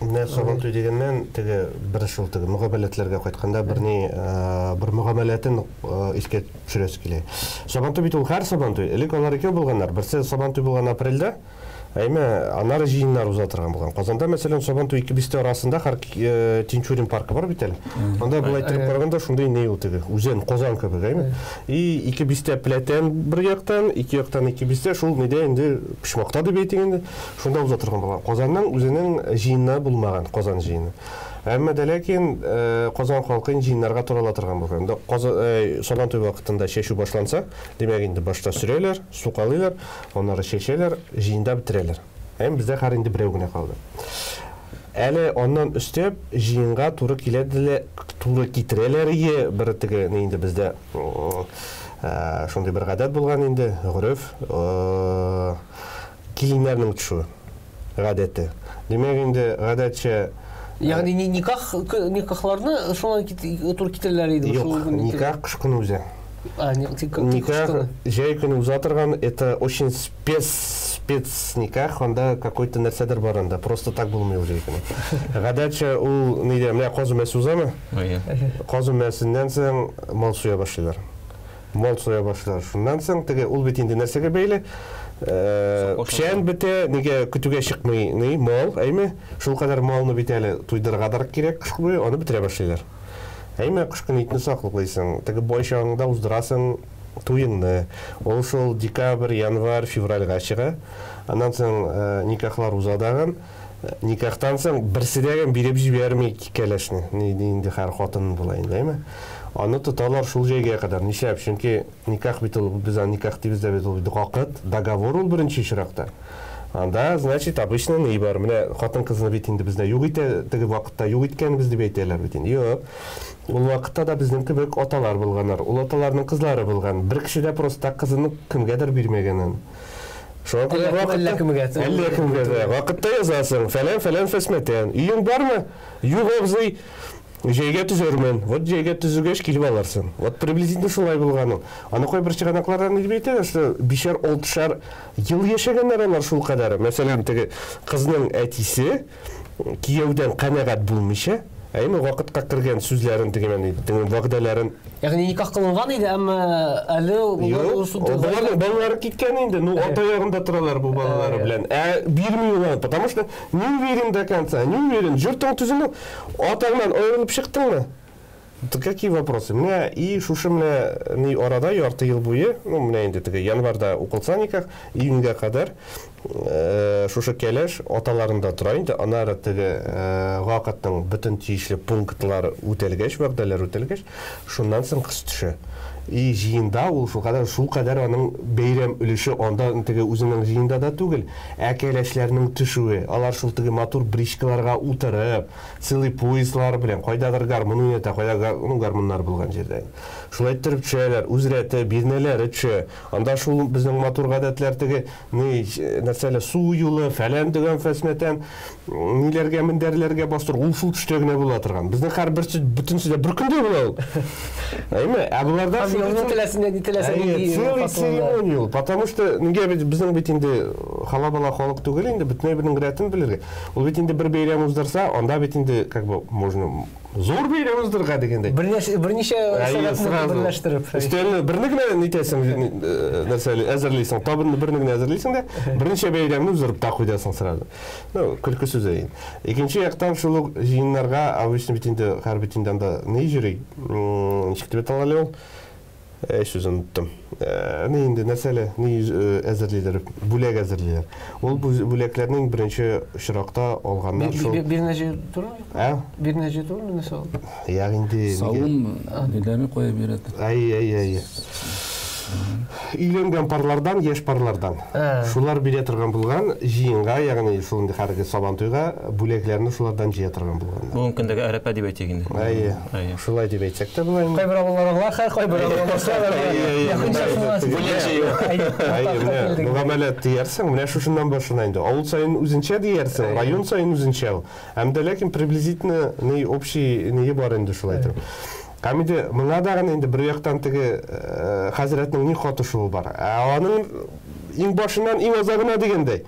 Менә Сабан туй дигәннән, теге бер шул теге мөгамәләтләргә кайтканда берни бер мөгамәләтен искә төшерәсе килә. Сабан туй бит ул һәр Сабан туй. Элек алар икәү булганнар. Берсе Сабан туй булган апрельдә, Әйме, аннары җыеннар уза торган булган. Казанда, мәсәлән, Сабантуй ике бистә арасында һәр Тинчурин паркы бар бит әле. Анда болай иттереп караганда шундый ни ул теге, үзен Казан кебек, әйме? И ике бистә пләтән бер яктан, ике яктан ике бистә шул нидә инде почмакта дип әйтик инде, шунда уза торган булган. Казанның үзенең җыены булмаган, Казан җыены. Әмма дә ләкин Казан халкы җыеннарга тарала торган булган. Сабантуй вакытында чәчү башланса, димәк инде башта сөрәләр, сукалыйлар, аннары чәчәләр, җыенда бетерәләр. Әм бездә хәр инде берәү генә калды. Әле аннан өстәп җыенга туры киләделәр, туры китерәләр ие, бер теге ни инде бездә шундый бер гадәт булган инде, гореф, киленнәрнең төшүе гадәте. Димәк инде гадәтчә Ягъни никах никахларны шуңа туры китерәләр иде. Юк, никах кыш көне үзе. А, никах җәй көне уза торган, это очень спец никах, анда какой-то нәрсәдер бар анда, просто так булмый ул җәй көне. Гадәтчә ул нидә, менә каз өмәсе узамы? Каз өмәсеннән соң мал суя башлыйлар. Мал суя башлыйлар. Шуннан соң теге ул бит инде нәрсәгә бәйле? Печән бетә, нигә көтүгә чыкмый, ни, мал, әйме? Шул кадәр малны бит әле туйдырырга да кирәк кыш буе, аны бетерә башлыйлар. Әйме, кыш көне итне саклыйсың, теге бай чагыңда уздырасың туеңны. Ул шул декабрь, январь, февральгә чыга. Аннан соң никахлар уза дагын. Никахтан соң берсе дә биреп җибәрми кәләшне. Ни инде һәр хатын була инде, әйме? Аны тоталар шул җәйгә кадәр. Нишләп? Чөнки никах бит ул, без аны никах дибез дә бит ул вакыт, договор ул беренче очракта. Анда, значит, обычно ни бар. Менә хатын-кызны бит инде бездә юк итә, теге вакытта юк иткәнбез дип әйтәләр бит инде. Юк. Ул вакытта да безнең кебек аталар булганнар. Ул аталарның кызлары булган. Бер кеше дә просто кызын кемгәдер бирмәгән аны. Шуңа күрә вакытта әллә кемгә дә вакытта язасың, фәлән фәлән фәсмәтән. Өең бармы? Юк, абзый. Җәйгә төзермен. Вот җәйгә төзегәч килеп алырсың. Вот приблизительно шулай булган ул. Аны кайбер чыганаклардан дип әйтәләр, что бишәр, алтышар ел яшәгәннәр алар шул кадәр. Мәсәлән, теге кызның әтисе кияүдән канәгать булмыйча, әйме вакытка кергән сүзләрен теге мәне, теге вәгъдәләрен. Ягъни никах кылынган иде, әмма әле аларның балалары киткән инде. Ну, ата ягында торалар бу балалары белән. Ә бирми улар, потому что не уверен до конца, не уверен. Җортың төземе, атаңнан аерылып чыктыңмы? Какие вопросы? Менә и шушы менә ни арада ярты ел буе, ну, менә инде теге январьда укылса никах, июньгә кадәр шушы кәләш аталарында тора инде. Аннары теге вакытның бөтен тиешле пунктлары үтәлгәч, вәгъдәләр үтәлгәч, шуннан соң кыз төшә. И җыенда ул шул кадәр аның бәйрәм өлеше анда теге үзенең җыенда да түгел, ә кәләшләрнең төшүе. Алар шул теге матур бричкаларга утырып, целый поездлар белән, кайдадыр гармун уйната, кайда гармуннар булган җирдә. Шулай иттереп төшәләр, үз рәте, бирнәләре төшә. Анда шул безнең матур гадәтләр теге, ни, нәрсәле, су юлы, фәлән дигән фәсмәтән, ниләргә, мендәрләргә бастыр, ул шул төштә генә була торган. Безнең һәрберсе бөтенесе дә бер көндә була ул. Әйме? Ә буларда шул теләсен, ни теләсен, целый церемония ул. Потому что нигә бит безнең бит инде халабала халык түгел инде, бөтенләй бернең рәтен белергә. Ул бит инде бер бәйрәм уздырса, анда бит инде как бы можно зур бәйрәм уздырырга дигәндәй. Берничә сәгатьне берләштереп. Өстәлне берне генә нитәсең, нәрсә әзерлисең, табынны берне генә әзерлисең дә, берничә бәйрәмне уздырып та куясың сразу. Ну, көлке сүзе инде. Икенче яктан шул ук җыеннарга обычно бит инде һәр бит инде анда ни йөри? Ничек дип атала әле ул? Әй, сүзен оныттым. Ни инде, нәрсәле, ни әзерлиләр, бүләк әзерлиләр. Ул бүләкләрнең беренче очракта алганнар шул. Бирнәҗе туры? Ә? Бирнәҗе туры нәрсә ул? Ягъни инде савым ниләрне куя бирә. Әй, әй, әй. Өйләнгән парлардан, яшь парлардан. Шулар бирә торган булган җыенга, ягъни шул инде хәрге Сабантуйга бүләкләрне шулардан җыя торган булган. Бүгенге көндәге әрәпә дип әйтик инде. Әйе. Шулай дип әйтсәк тә була инде. Кайбер авылларга хәр, кайбер авылларга якынча шуңа. Әйе, менә мөгамәлә диярсең, менә шушыннан башына инде. Авыл саен үзенчә диярсең, район саен үзенчә ул. Әм дә ләкин приблизительно ни общий ние бар инде шулай итеп. Һәм инде моңа да гына инде бер яктан теге хәзрәтнең ни катышуы бар. Ә аның иң башыннан иң азагына дигәндәй.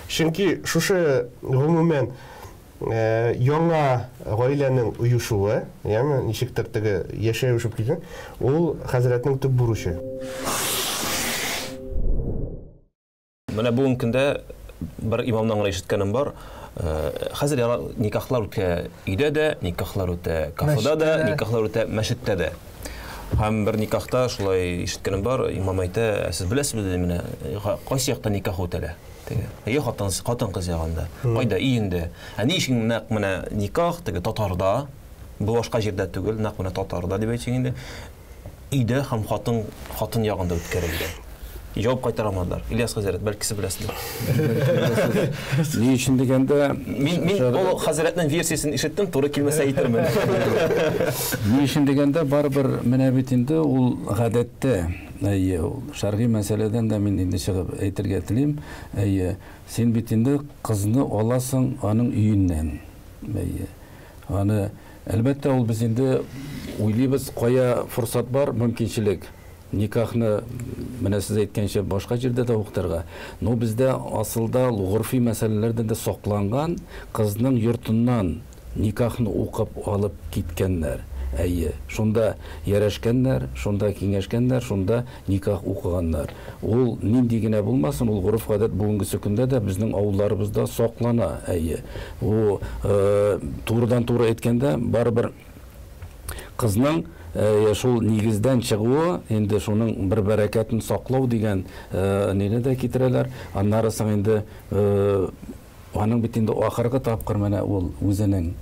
Чөнки шушы гомумән яңа гаиләнең оешуы, ягъни ничектер теге яшәү өшеп китә, ул хәзрәтнең төп бурычы. Менә бүгенге көндә Бер имамнан гына ишеткәнем бар. Хәзер никахлар үтә өйдә дә, никахлар үтә кафеда да, никахлар үтә мәчеттә дә. Һәм бер никахта шулай ишеткәнем бар, имам әйтә, сез беләсезме, ди, менә кайсы якта никах үтәлә? Теге. Әйе, хатын, хатын-кыз ягында. Кайда? Өендә. Ә ни өчен нәкъ менә никах теге татарда, бу башка җирдә түгел, нәкъ менә татарда дип әйтсәң инде, өйдә һәм хатын хатын ягында үткәрелде. Җавап кайтара алмадылар. Ильяс хәзрәт, бәлки сез беләсездер. Ни өчен дигәндә, мин ул хәзрәтнең версиясен ишеттем, туры килмәсә әйтермен. Ни өчен дигәндә, барыбер менә бит инде ул гадәттә, әйе, ул шәргый мәсьәләдән дә мин инде чыгып әйтергә телим, әйе, син бит инде кызны аласың аның өеннән. Әйе. Аны, әлбәттә, ул без инде уйлыйбыз, кая форсат бар, мөмкинчелек. Никахны, менә сез әйткәнчә, башка җирдә дә укытырга. Но бездә асылда горфи мәсьәләләрдән дә сакланган, кызның йортыннан никахны укып алып киткәннәр. Әйе, шунда ярәшкәннәр, шунда киңәшкәннәр, шунда никах укыганнар. Ул нинди генә булмасын, ул гореф-гадәт бүгенгесе көндә дә безнең авылларыбызда саклана. Әйе. Ул турыдан-туры әйткәндә, барыбер кызның шул нигездән чыгуы, инде шуның бер бәрәкәтен саклау дигән нине дә китерәләр. Аннары соң инде аның бит инде ахыргы тапкыр менә ул үзенең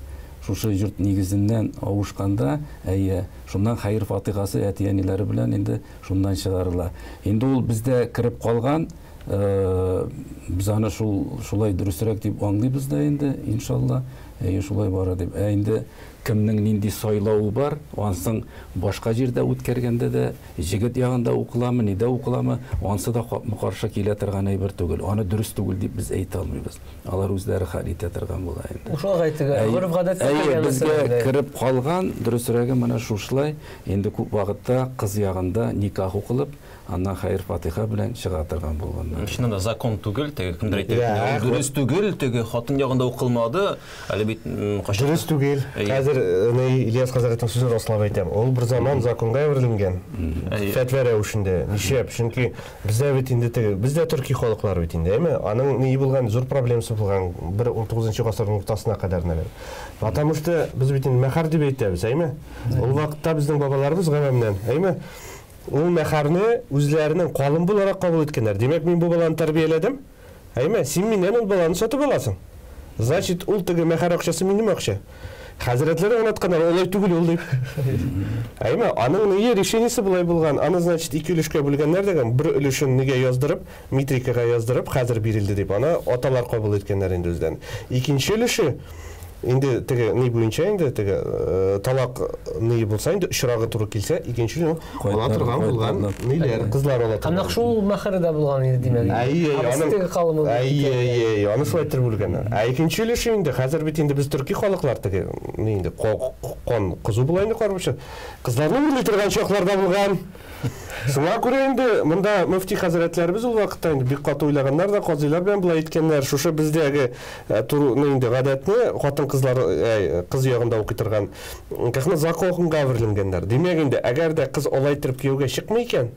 шушы йорт нигезеннән авышканда, әйе, шуннан хәер-фатихасы әти-әниләре белән инде шуннан чыгарыла. Инде ул бездә кереп калган, без аны шул шулай дөресрәк дип аңлыйбыз да инде, иншалла, әйе, шулай бара дип. Ә инде кемнең нинди сайлавы бар, ансын башка җирдә үткәргәндә дә, җегет ягында укыламы, нидә укыламы, ансы да капма-каршы килә торган әйбер түгел. Аны дөрес түгел дип без әйтә алмыйбыз. Алар үзләре хәл итә торган була инде. Шулай әйтергә, гореф-гадәткә кергән безгә кереп калган, дөресрәге менә шушылай, инде күп вакытта кыз ягында никах укылып, аннан хәер-фатиха белән чыга торган булганнар. Чыннан да закон түгел, теге кемдер әйтә, дөрес түгел, теге хатын ягында укылмады, әле бит кайчан. Дөрес түгел. Хәзер Ильяс хәзрәтнең сүзен раслап әйтәм. Ул бер заман законга әверелгән. Фәтва рәвешендә. Нишләп? Чөнки бездә бит инде теге, бездә төрки халыклар бит инде, әйме? Аның ни булган, зур проблемасы булган бер 19 гасырның уртасына кадәр, наверное. Потому что без бит инде мәхәр дип әйтәбез, әйме? Ул вакытта безнең бабаларыбыз гавәмнән, әйме? Ул мәхәрне үзләренең калын буларак кабул иткәннәр. Димәк, мин бу баланы тәрбияләдем. Әйме, син миннән ул баланы сатып аласың. Значит, ул теге мәхәр акчасы минем акча. Хәзрәтләр аңлатканнар, олай түгел ул дип. Әйме, аның нее решениесе болай булган. Аны, значит, ике өлешкә бүлгәннәр дигән, бер өлешен нигә яздырып, метрикага яздырып, хәзер бирелде дип. Аны аталар кабул иткәннәр инде үзләрен. Икенче өлеше инде теге ни буенча инде теге талак ни булса инде очрагы туры килсә, икенче өлешен ала торган булган ниләр, кызлар ала торган. Һәм шул мәхәре дә булган инде, димәк. Әйе, әйе, аны шулай итеп бүлгәннәр. Ә икенче өлеше инде хәзер бит инде без төрки халыклар теге ни инде кан кызу була инде карбыча. Кызларны урлый торган чакларда булган. Шуңа күрә инде монда мөфти хәзрәтләребез ул вакытта инде бик каты уйлаганнар да, казыйлар белән болай әйткәннәр, шушы бездәге турны инде гадәтне хатын-кызлар, кыз ягында укый торган никахны законга әверелгәннәр. Димәк инде, әгәр дә кыз алай итеп кияүгә чыкмый икән,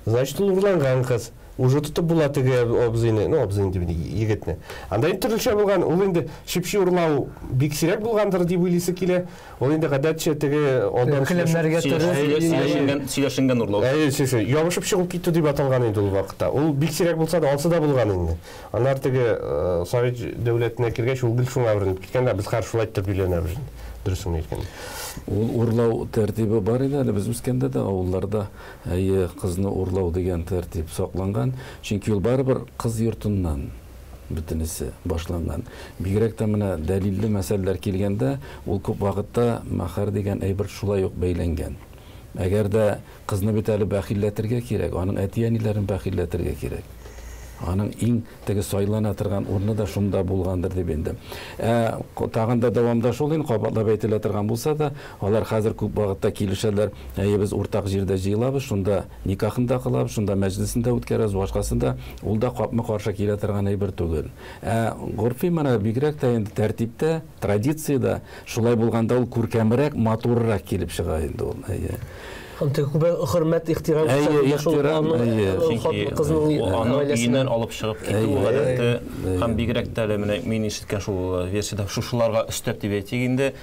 значит, ул урланган кыз. Уже тотып була теге абзыйны, ну, абзыйны дип егетне. Анда инде төрлечә булган, ул инде чипчи урлау бик сирәк булгандыр дип уйлыйсы килә. Ул инде гадәтчә теге алдан келәмнәргә төреп сөйләшенгән урлау. Әйе, сөйләшенгән. Ябышып чыгып китү дип аталган инде ул вакытта. Ул бик сирәк булса да, алсы да булган инде. Аннары теге Совет дәүләтенә кергәч, ул гел шуңа әверелеп киткән дә, без хәзер шулай итеп өйләнәбез инде. Дөресен әйткәндә. Ул урлау тәртибе бар иде әле без үскәндә дә авылларда, әйе, кызны урлау дигән тәртип сакланган. Чөнки ул барыбер кыз йортыннан бөтенесе башланган. Бигрәк тә менә дәлилле мәсьәләләр килгәндә, ул күп вакытта мәхәр дигән әйбер шулай ук бәйләнгән. Әгәр дә кызны бит әле бәхилләтергә кирәк, аның әти-әниләрен бәхилләтергә кирәк. Аның иң теге сайлана торган урыны да шунда булгандыр дип инде. Тагын да дәвамда шул инде, кабатлап әйтелә торган булса да, алар хәзер күп вакытта килешәләр. Әйе, без уртак җирдә җыелабыз, шунда никахын да кылабыз, шунда мәҗлесен дә үткәрәбез, башкасын да, ул да капма-каршы килә торган әйбер түгел. Горфи менә бигрәк тә инде тәртиптә, традициядә шулай булганда ул күркәмрәк, матуррак килеп чыга инде ул. Әйе. Һәм теге күбрәк хөрмәт, ихтирам күрсәтү кызның гаиләсенә. Алып чыгып китү гадәте һәм бигрәк тә әле менә мин ишеткән шул версиядә шушыларга өстәп дип әйтик инде,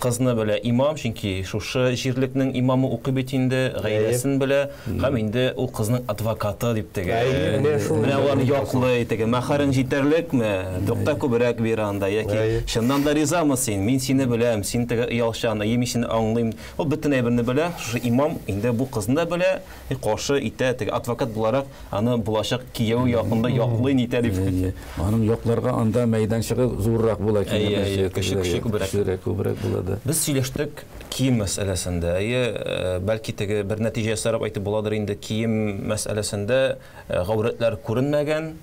кызны белә имам, чөнки шушы җирлекнең имамы укый бит инде, гаиләсен белә һәм инде ул кызның адвокаты дип теге. Менә алар яклый теге, мәһәрең җитәрлекме? Тукта күбрәк бир анда яки чыннан да ризамы син? Мин сине беләм, син теге оялчан, әйе, мин сине аңлыйм. Ул бөтен әйберне белә, шушы имам инде бу кызны да белә, каршы итә, теге адвокат буларак аны булачак кияү якында яклый нитә дип. Әйе, аның якларга анда мәйданчыгы зуррак була, әйе, кеше кеше күбрәк. Кешерәк күбрәк була да. Без сөйләштек кием мәсьәләсендә. Әйе, бәлки теге бер нәтиҗә ясарып әйтеп буладыр инде, кием мәсьәләсендә гаурәтләр күренмәгән.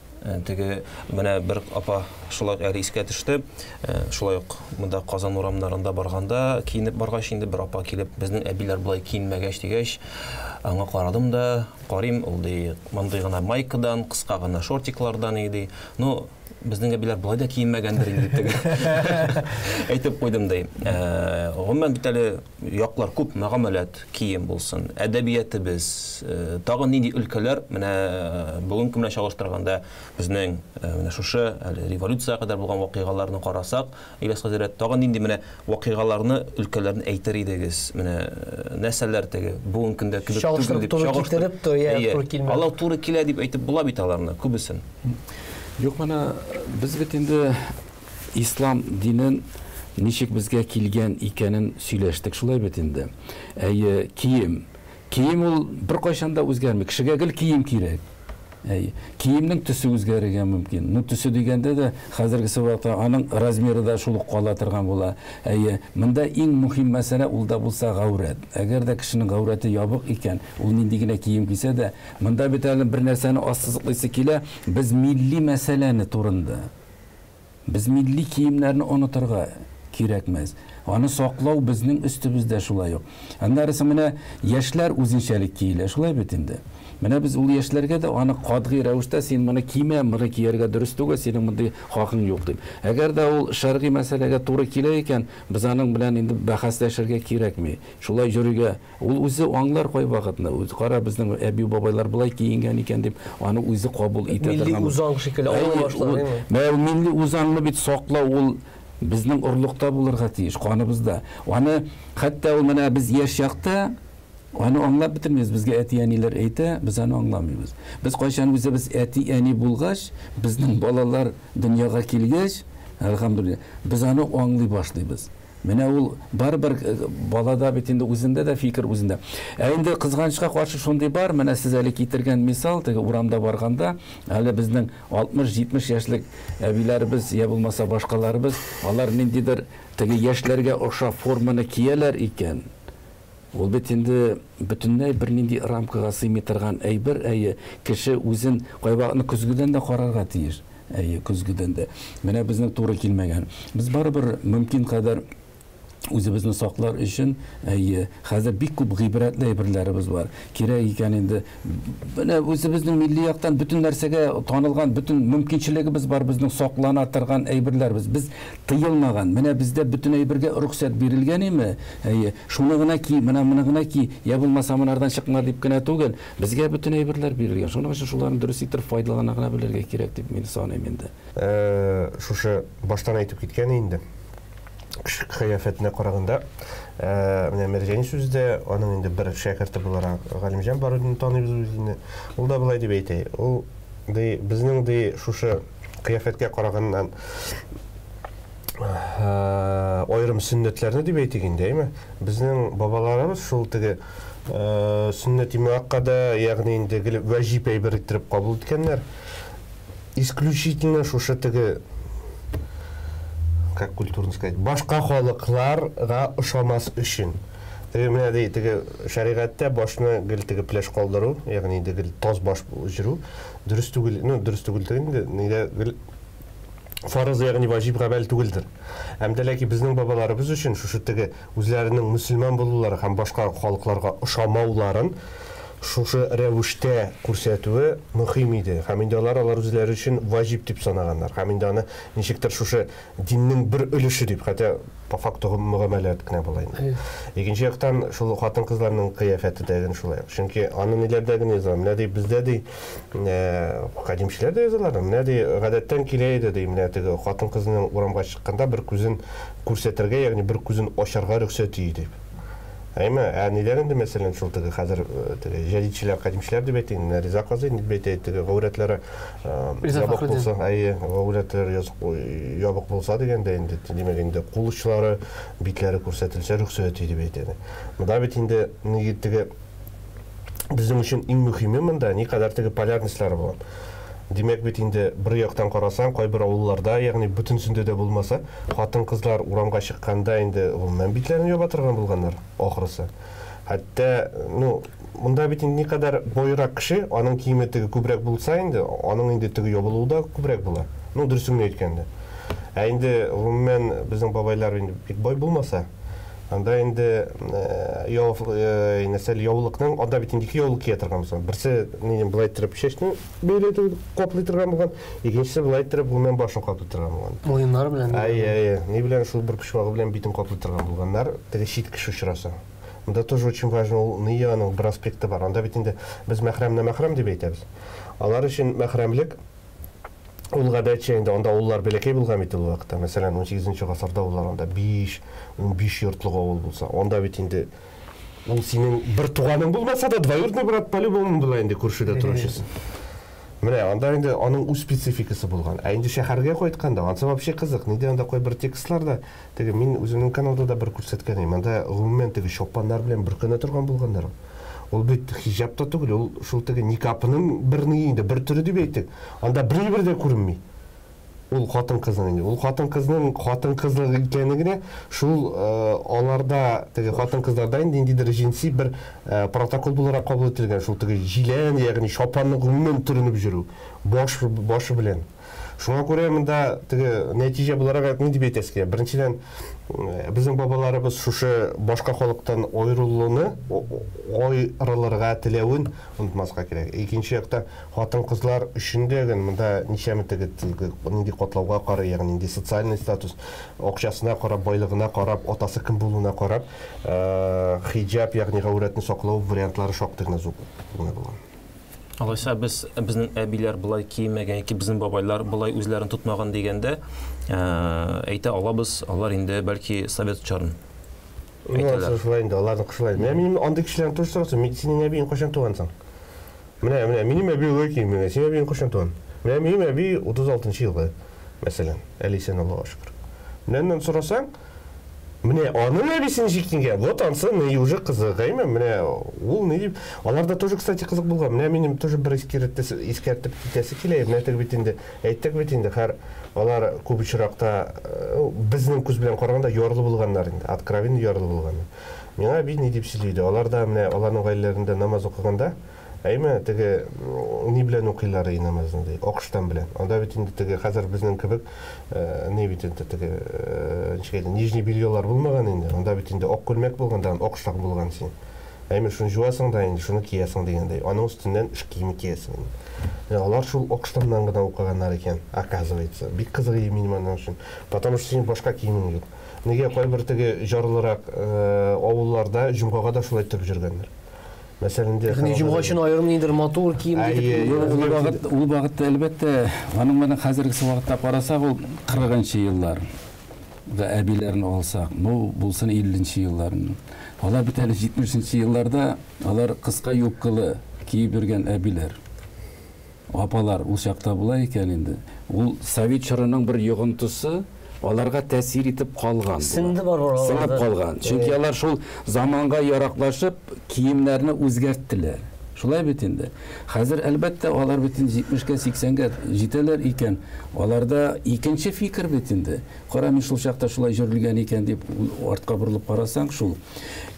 Теге менә бер апа шулай әле искә төште. Шулай ук монда Казан урамнарында барганда, киенеп баргач инде бер апа килеп, безнең әбиләр болай киенмәгәч дигәч, аңа карадым да, карыйм, ул ди, мондый гына майкадан, кыска гына шортиклардан иде. Ну, безнең әбиләр болай да киенмәгәндер инде теге. Әйтеп куйдым ди. Гомумән бит әле яклар күп, мөгамәләт, кием булсын, әдәбиятыбыз, тагын нинди өлкәләр, менә бүгенге көн белән чагыштырганда безнең менә шушы әле революциягә кадәр булган вакыйгаларны карасак, Ильяс хәзрәт, тагын нинди менә вакыйгаларны, өлкәләрне әйтер идегез? Менә нәрсәләр теге бүгенге көндә кебек түгел дип чагыштырып, туры килмәде. Алар туры килә дип әйтеп була бит аларны, күбесен. Юк, менә без бит инде ислам динен ничек безгә килгән икәнен сөйләштек, шулай бит инде. Әйе, кием. Кием ул беркайчан да үзгәрми. Кешегә гел кием кирәк. Әйе. Киемнең төсе үзгәрергә мөмкин. Ну, төсе дигәндә дә хәзергесе вакытта аның размеры да шул ук кала торган була. Әйе, монда иң мөһим мәсьәлә ул да булса гаурәт. Әгәр дә кешенең гаурәте ябык икән, ул нинди генә кием кисә дә, монда бит әле бер нәрсәне ассызыклыйсы килә, без милли мәсьәләне турында. Без милли киемнәрне онытырга кирәкмәс. Аны саклау безнең өстебездә шулай ук. Аннары соң менә яшьләр үзенчәлек киелә, шулай бит инде. Менә без ул яшьләргә дә аны катгый рәвештә син моны кимә, моны кияргә дөрес түгел, синең мондый хакың юк дип. Әгәр дә ул шәргый мәсьәләгә туры килә икән, без аның белән инде бәхәсләшергә кирәкми. Шулай йөрергә. Ул үзе аңлар кайвакытны. Үзе кара, безнең әби-бабайлар болай киенгән икән дип, аны үзе кабул итә торган. Милли үзаң шикелле аңлый башлар, әйеме? Менә ул милли үзаңны бит саклау ул безнең орлыкта булырга тиеш, каныбызда. Аны хәтта ул менә без яшь чакта аны аңлап бетермибез, безгә әти-әниләр әйтә, без аны аңламыйбыз. Без кайчан үзебез әти-әни булгач, безнең балалар дөньяга килгәч, әлхәмдүлилләһ, без аны аңлый башлыйбыз. Менә ул барыбер балада бит инде үзендә дә фикер үзендә. Ә инде кызганычка каршы шундый бар, менә сез әле китергән мисал, теге урамда барганда, әле безнең 60-70 яшьлек әбиләребез, я булмаса башкаларыбыз, алар ниндидер теге яшьләргә охшап форманы кияләр икән. Ул бит инде бөтенләй бернинди рамкага сыймый торган әйбер, әйе, кеше үзен кайвакытны көзгедән дә карарга тиеш. Әйе, көзгедән дә. Менә безнең туры килмәгән. Без барыбер мөмкин кадәр үзебезне саклар өчен, әйе, хәзер бик күп гыйбрәтле әйберләребез бар. Кирәк икән инде, менә үзебезнең милли яктан бөтен нәрсәгә танылган, бөтен мөмкинчелегебез бар, безнең саклана торган әйберләребез. Без тыелмаган. Менә бездә бөтен әйбергә рөхсәт бирелгән име? Әйе, шуны гына ки, менә моны гына ки, я булмаса монардан чыкма дип кенә түгел. Безгә бөтен әйберләр бирелгән. Шуның өчен шуларны дөрес итеп файдалана гына белергә кирәк дип мин саныйм инде. Шушы баштан әйтеп киткән инде. Кеше кыяфәтенә караганда, менә Мәрҗани сүзе дә, аның инде бер шәкерте буларак Галимҗан Барудинны таныйбыз без инде. Ул да болай дип әйтә. Ул ди, безнең ди шушы кыяфәткә караганнан аерым сөннәтләрне дип әйтик инде, әйме? Безнең бабаларыбыз шул теге сөннәти муаккада, ягъни инде гел вәҗиб әйбер иттереп кабул иткәннәр. Исключительно шушы теге, как культурно сказать, башка халыкларга ошамас өчен. Теге менә ди, теге шәригатьтә башны гел теге пеләш калдыру, ягъни инде гел таз баш җөрү дөрес түгел, ну дөрес түгел түгел инде, нидә гел фарыз, ягъни ваҗиб гамәл түгелдер. Һәм дә ләкин безнең бабаларыбыз өчен шушы теге үзләренең мөселман булулары һәм башка халыкларга ошамауларын шушы рәвештә күрсәтүе мөһим иде. Һәм инде алар алар үзләре өчен ваҗиб дип санаганнар. Һәм инде аны ничектер шушы диннең бер өлеше дип, хәтта по факту мөгамәләт кенә була инде. Икенче яктан шул хатын-кызларның кыяфәте дә генә шулай. Чөнки аны ниләрдә генә яза. Менә ди бездә ди кадимчеләр дә язалар. Менә ди гадәттән килә иде ди, менә теге хатын-кызның урамга чыкканда бер күзен күрсәтергә, ягъни бер күзен ачарга рөхсәт ити дип. Әйме, ә ниләр инде мәсәлән шул теге хәзер теге җәдидчеләр, кадимчеләр дип әйтик, менә Риза казый дип әйтә, теге гаурәтләре ябык булса, әйе, гаурәтләре ябык булса дигәндә инде, димәк инде кул очлары, битләре күрсәтелсә рөхсәт дип әйтә. Монда бит инде ни теге безнең өчен иң мөһиме монда никадәр теге полярностьлар була. Димәк бит инде бер яктан карасаң, кайбер авылларда, ягъни бөтенсендә дә булмаса, хатын-кызлар урамга чыкканда инде гомумән битләрен яба торган булганнар ахрысы. Хәтта, ну, монда бит инде никадәр байрак кеше, аның киеме теге күбрәк булса инде, аның инде теге ябылуы да күбрәк була. Ну, дөресен генә әйткәндә. Ә инде гомумән безнең бабайлар инде бик бай булмаса, анда инде нәрсә яулыкның, анда бит инде ике яулык кия торган булса. Берсе нидән былай иттереп чәчне бәйләй каплый торган булган, икенчесе былай иттереп гомумән башын каплый торган булган. Муеннары белән. Әйе, әйе. Ни белән шул бер почмагы белән битен каплый торган булганнар, теге чит кеше очраса. Монда тоже очень важно ул ни аның бер аспекты бар. Анда бит инде без мәхрәмне мәхрәм дип әйтәбез. Алар өчен мәхрәмлек ул гадәтчә инде анда авыллар бәләкәй булган бит ул вакытта. Мәсәлән, 18 гасырда улар анда 5, 15 йортлык авыл булса, анда бит инде ул синең бер туганың булмаса да двоюродный брат по-любому була инде күршедә торучысы. Менә анда инде аның үз спецификасы булган. Ә инде шәһәргә кайтканда, ансы вообще кызык. Нидә анда кайбер текстларда, теге мин үземнең каналда да бер күрсәткән идем. Анда гомумән теге чапаннар белән бөркәнә торган булганнар. Ул бит хиҗаб та түгел, ул шул теге никабның бер ни инде, бер төре дип әйтик. Анда бер дә күренми. Ул хатын-кызның инде. Ул хатын-кызның хатын-кызлык икәне генә шул аларда теге хатын-кызларда инде ниндидер җенси бер протокол буларак кабул ителгән шул теге җилән, ягъни чапанны гомумән төренеп йөрү, баш башы белән. Шуңа күрә монда теге нәтиҗә буларак ни дип әйтәсе килә? Беренчедән, безнең бабаларыбыз шушы башка халыктан аерылуны, аерылырга теләвен онытмаска кирәк. Икенче якта хатын-кызлар өчен дә генә монда ничәме теге нинди катлауга карый, ягъни нинди социальный статус, акчасына карап, байлыгына карап, атасы кем булуына карап, хиҗаб, ягъни гаурәтне саклау вариантлары шактый гына зур булган. Алайса без безнең әбиләр болай киенмәгән яки безнең бабайлар болай үзләрен тотмаган дигәндә, әйтә алабыз, алар инде бәлки совет чорын әйтәләр. Шулай инде, аларның шулай. Менә минем андый кешеләрне тоже сорасам, синең әбиең кайчан тугансың? Менә, менә минем әби улай киенмәгән, синең әбиең кайчан туган? Менә минем әби 36 елгы, мәсәлән, әле исән, Аллага шөкер. Менә аннан сорасаң, менә аның әбисе ничек киенгән? Вот ансы не уже кызык, әйме? Менә ул ни дип, аларда тоже, кстати, кызык булган. Менә минем тоже бер искәртеп китәсе килә. Менә теге бит инде, әйттек бит инде, һәр алар күп очракта безнең күз белән караганда ярлы булганнар инде, откровенно ярлы булганнар. Миңа әби ни дип сөйли иде? Алар да менә аларның гаиләләрендә намаз укыганда, әйме, теге ни белән укыйлар и намазны ди, акыштан белән. Анда бит инде теге хәзер безнең кебек ни бит инде теге ничек әйтим, нижний бельелар булмаган инде. Анда бит инде ак күлмәк булган да, ак штан булган син. Әйме, шуны жуасың да инде, шуны киясең дигәндәй. Аның өстеннән эш киеме киясең инде. Алар шул ак штаннан гына укыганнар икән, оказывается. Бик кызык иде минем аның өчен. Потому что синең башка киемең юк. Нигә кайбер теге җарлырак авылларда җомгага да шулай итеп йөргәннәр. Мәсәлән, инде Ягъни җомга өчен аерым ниндидер матур кием дип. Ул вакыт, ул вакытта әлбәттә, аның менә хәзерге вакытта карасак, ул 40 еллар әбиләрне алсак, ну, булсын 50 елларны. Алар бит әле 70 елларда алар кыска юбкалы киеп йөргән әбиләр. Апалар ул чакта була икән инде. Ул совет чорының бер йогынтысы аларга тәэсир итеп калган. Сеңде бар аларда. Сеңеп калган. Чөнки алар шул заманга яраклашып киемнәрне үзгәрттеләр. Шулай бит инде. Хәзер әлбәттә алар бит инде 70-кә, 80-гә җитәләр икән. Аларда икенче фикер бит инде. Кара, мин шул чакта шулай җөрелгән икән дип артка борылып карасаң шул.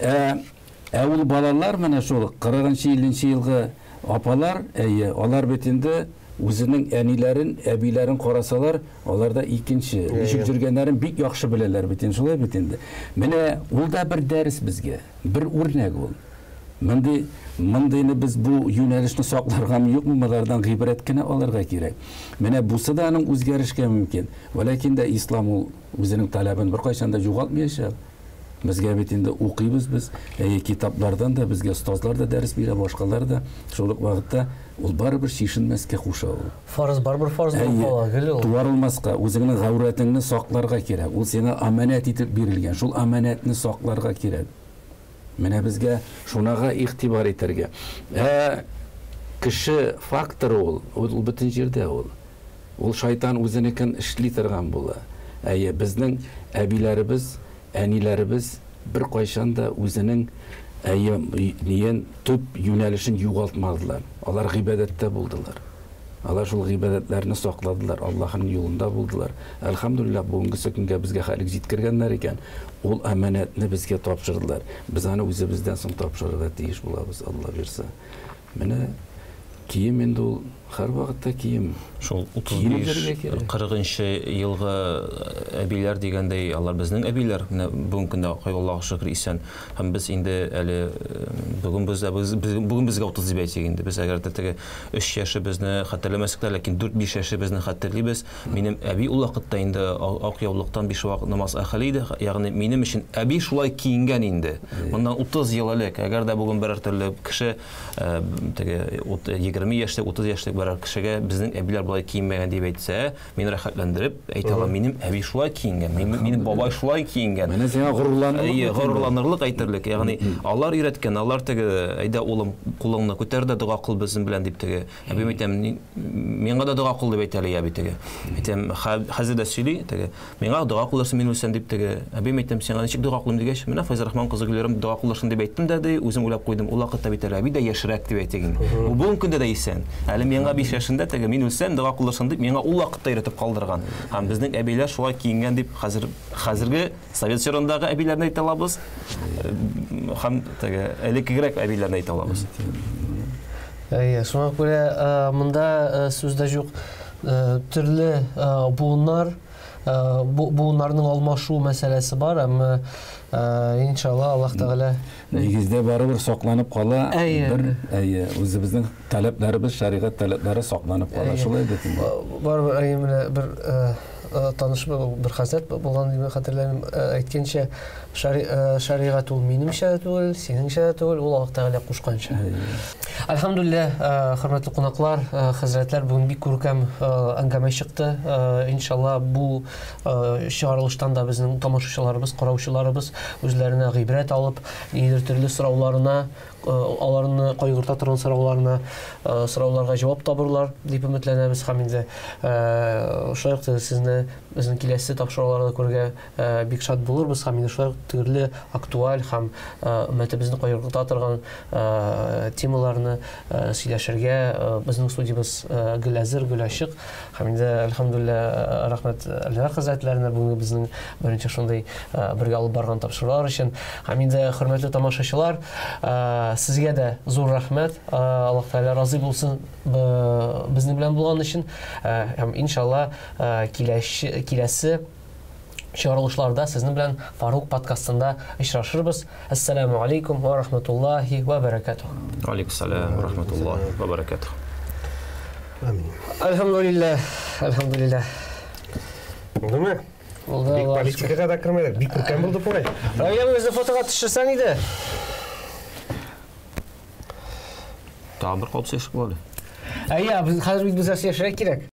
Ә ул балалар менә шул 40-50 елгы апалар, әйе, алар бит инде үзенең әниләрен, әбиләрен карасалар, аларда икенче, ничек йөргәннәрен бик яхшы беләләр бит инде, шулай бит инде. Менә ул да бер дәрес безгә, бер үрнәк ул. Мондый мондыйны без бу юнәлешне сакларгамы юкмы, моңардан гыйбрәт кенә алырга кирәк. Менә бусы да аның үзгәрешкә мөмкин. Вәләкин дә ислам ул үзенең таләбен беркайчан да югалтмаячак. Безгә бит инде укыйбыз без, әйе, китаплардан да безгә остазлар да дәрес бирә, башкалар да. Шул ук вакытта ул барыбер чишенмәскә куша ул. Фарыз барыбер фарыз булып кала, гел ул. Туарылмаска, үзеңнең гаурәтеңне сакларга кирәк. Ул сиңа аманәт итеп бирелгән. Шул аманәтне сакларга кирәк. Менә безгә шунага игътибар итәргә. Ә кеше факторы ул, ул бөтен җирдә ул. Ул шайтан үзенекен эшли торган була. Әйе, безнең әбиләребез, әниләребез беркайчан да үзенең әйе, ниен, төп юнәлешен югалтмадылар. Алар гыйбадәттә булдылар. Алар шул гыйбадәтләрне сакладылар, Аллаһының юлында булдылар. Әлхәмдүлилләһ, бүгенгесе көнгә безгә хәлек җиткергәннәр икән, ул әманәтне безгә тапшырдылар. Без аны үзебездән соң тапшырырга тиеш булабыз, Алла бирса. Менә кием инде ул һәрвакытта кием. Шул Киенеп йөрергә кирәк. 35 40 елгы әбиләр дигәндәй, алар безнең әбиләр. Менә бүгенге көндә Аллаһка шөкер исән. Һәм без инде әле бүген без, бүген безгә 30 дип әйтик инде. Без әгәр дә теге 3 яшебезне хәтерләмәсәк тә, ләкин 4-5 яшебезне хәтерлибез. Минем әби ул вакытта инде ак яулыктан 5 вакыт намаз әһеле иде. Ягъни минем өчен әби шулай киенгән инде. Моннан 30 ел элек, әгәр дә бүген берәр төрле кеше теге 20 яшьлек, 30 яшьлек берәр кешегә безнең әбиләр болай киенмәгән дип әйтсә, мин рәхәтләндереп әйтә алам, минем әби шулай киенгән, минем бабай шулай киенгән. Менә сиңа горурланырлык. Горурланырлык әйтерлек. Ягъни алар өйрәткән, алар теге, әйдә улым, кулыңны күтәр дә дога кыл безнең белән дип теге. Әбим әйтәм, миңа да дога кыл дип әйтә әле әби теге. Әйтәм, хәзер дә сөйли теге. Миңа дога кылырсың, мин үлсәм дип теге. Әбим әйтәм, сиңа ничек дога кылыйм дигәч, менә Файзрахман кызы Гөләрем дога кылырсың дип әйттем дә ди, үзем уйлап куйдым. Ул вакытта бит әле әби дә яшьрәк дип әйтик инде. Ул бүгенге көндә дә исән. Әле миңа 5 яшендә теге мин үлсәм дога кылырсың дип миңа ул вакытта өйрәтеп калдырган. Һәм безнең әбиләр шулай киенгән дип хәзер хәзерге совет чорындагы әбиләрне әйтә алабыз. Һәм теге элеккегрәк әбиләрне әйтә алабыз. Әйе, шуңа күрә монда сүз дә юк, төрле буыннар, буыннарның алмашу мәсьәләсе бар, әмма иншалла Аллаһ Тәгалә нигездә барыбер сакланып кала. Бер, әйе, үзебезнең таләпләребез, шәригать таләпләре сакланып кала. Шулай бит инде. Барыбер, әйе, менә бер таныш бер хәзрәт булган дип хәтерләмим, әйткәнчә, шәригать ул минемчә дә түгел, синеңчә дә түгел, ул Аллаһ Тәгалә кушканча. Әлхәмдүлилләһ, хөрмәтле кунаклар, хәзрәтләр, бүген бик күркәм әңгәмә чыкты. Иншалла, бу чыгарылыштан да безнең тамашачыларыбыз, караучыларыбыз үзләренә гыйбрәт алып, нидер төрле сорауларына, аларны кайгырта торган сорауларына, сорауларга җавап табырлар дип өметләнәбез. Һәм инде шулай ук сезне безнең киләсе тапшыруларда күрергә бик шат булырбыз. Һәм инде шулай ук төрле актуаль һәм өммәтебезне кайгырта торган темаларны сөйләшергә безнең студиябез гел әзер, гел ачык. Һәм инде әлхәмдүлилләһ, рәхмәт Әлфәр хәзрәтләренә бүгенге безнең беренче шундый бергә алып барган тапшырулар өчен. Һәм инде хөрмәтле тамашачылар, сезгә дә зур рәхмәт. Аллаһ Тәгалә разый булсын безнең белән булган өчен. Һәм иншалла киләсе чыгарылышларда сезнең белән Фарук подкастында очрашырбыз. Ассаламу алейкум ва рахматуллахи ва баракатух. Алейкум салам ва рахматуллахи ва баракатух. Амин. Әлхәмдүлилләһ, әлхәмдүлилләһ. Булдымы? Булды. Бик политикага да кермәдек, бик күркәм булды бугай. Равилә, үзе фотога төшерсәң иде. Тагын бер калып сөйләшеп була әле. Әйе, без хәзер бит безгә сөйләшергә кирәк.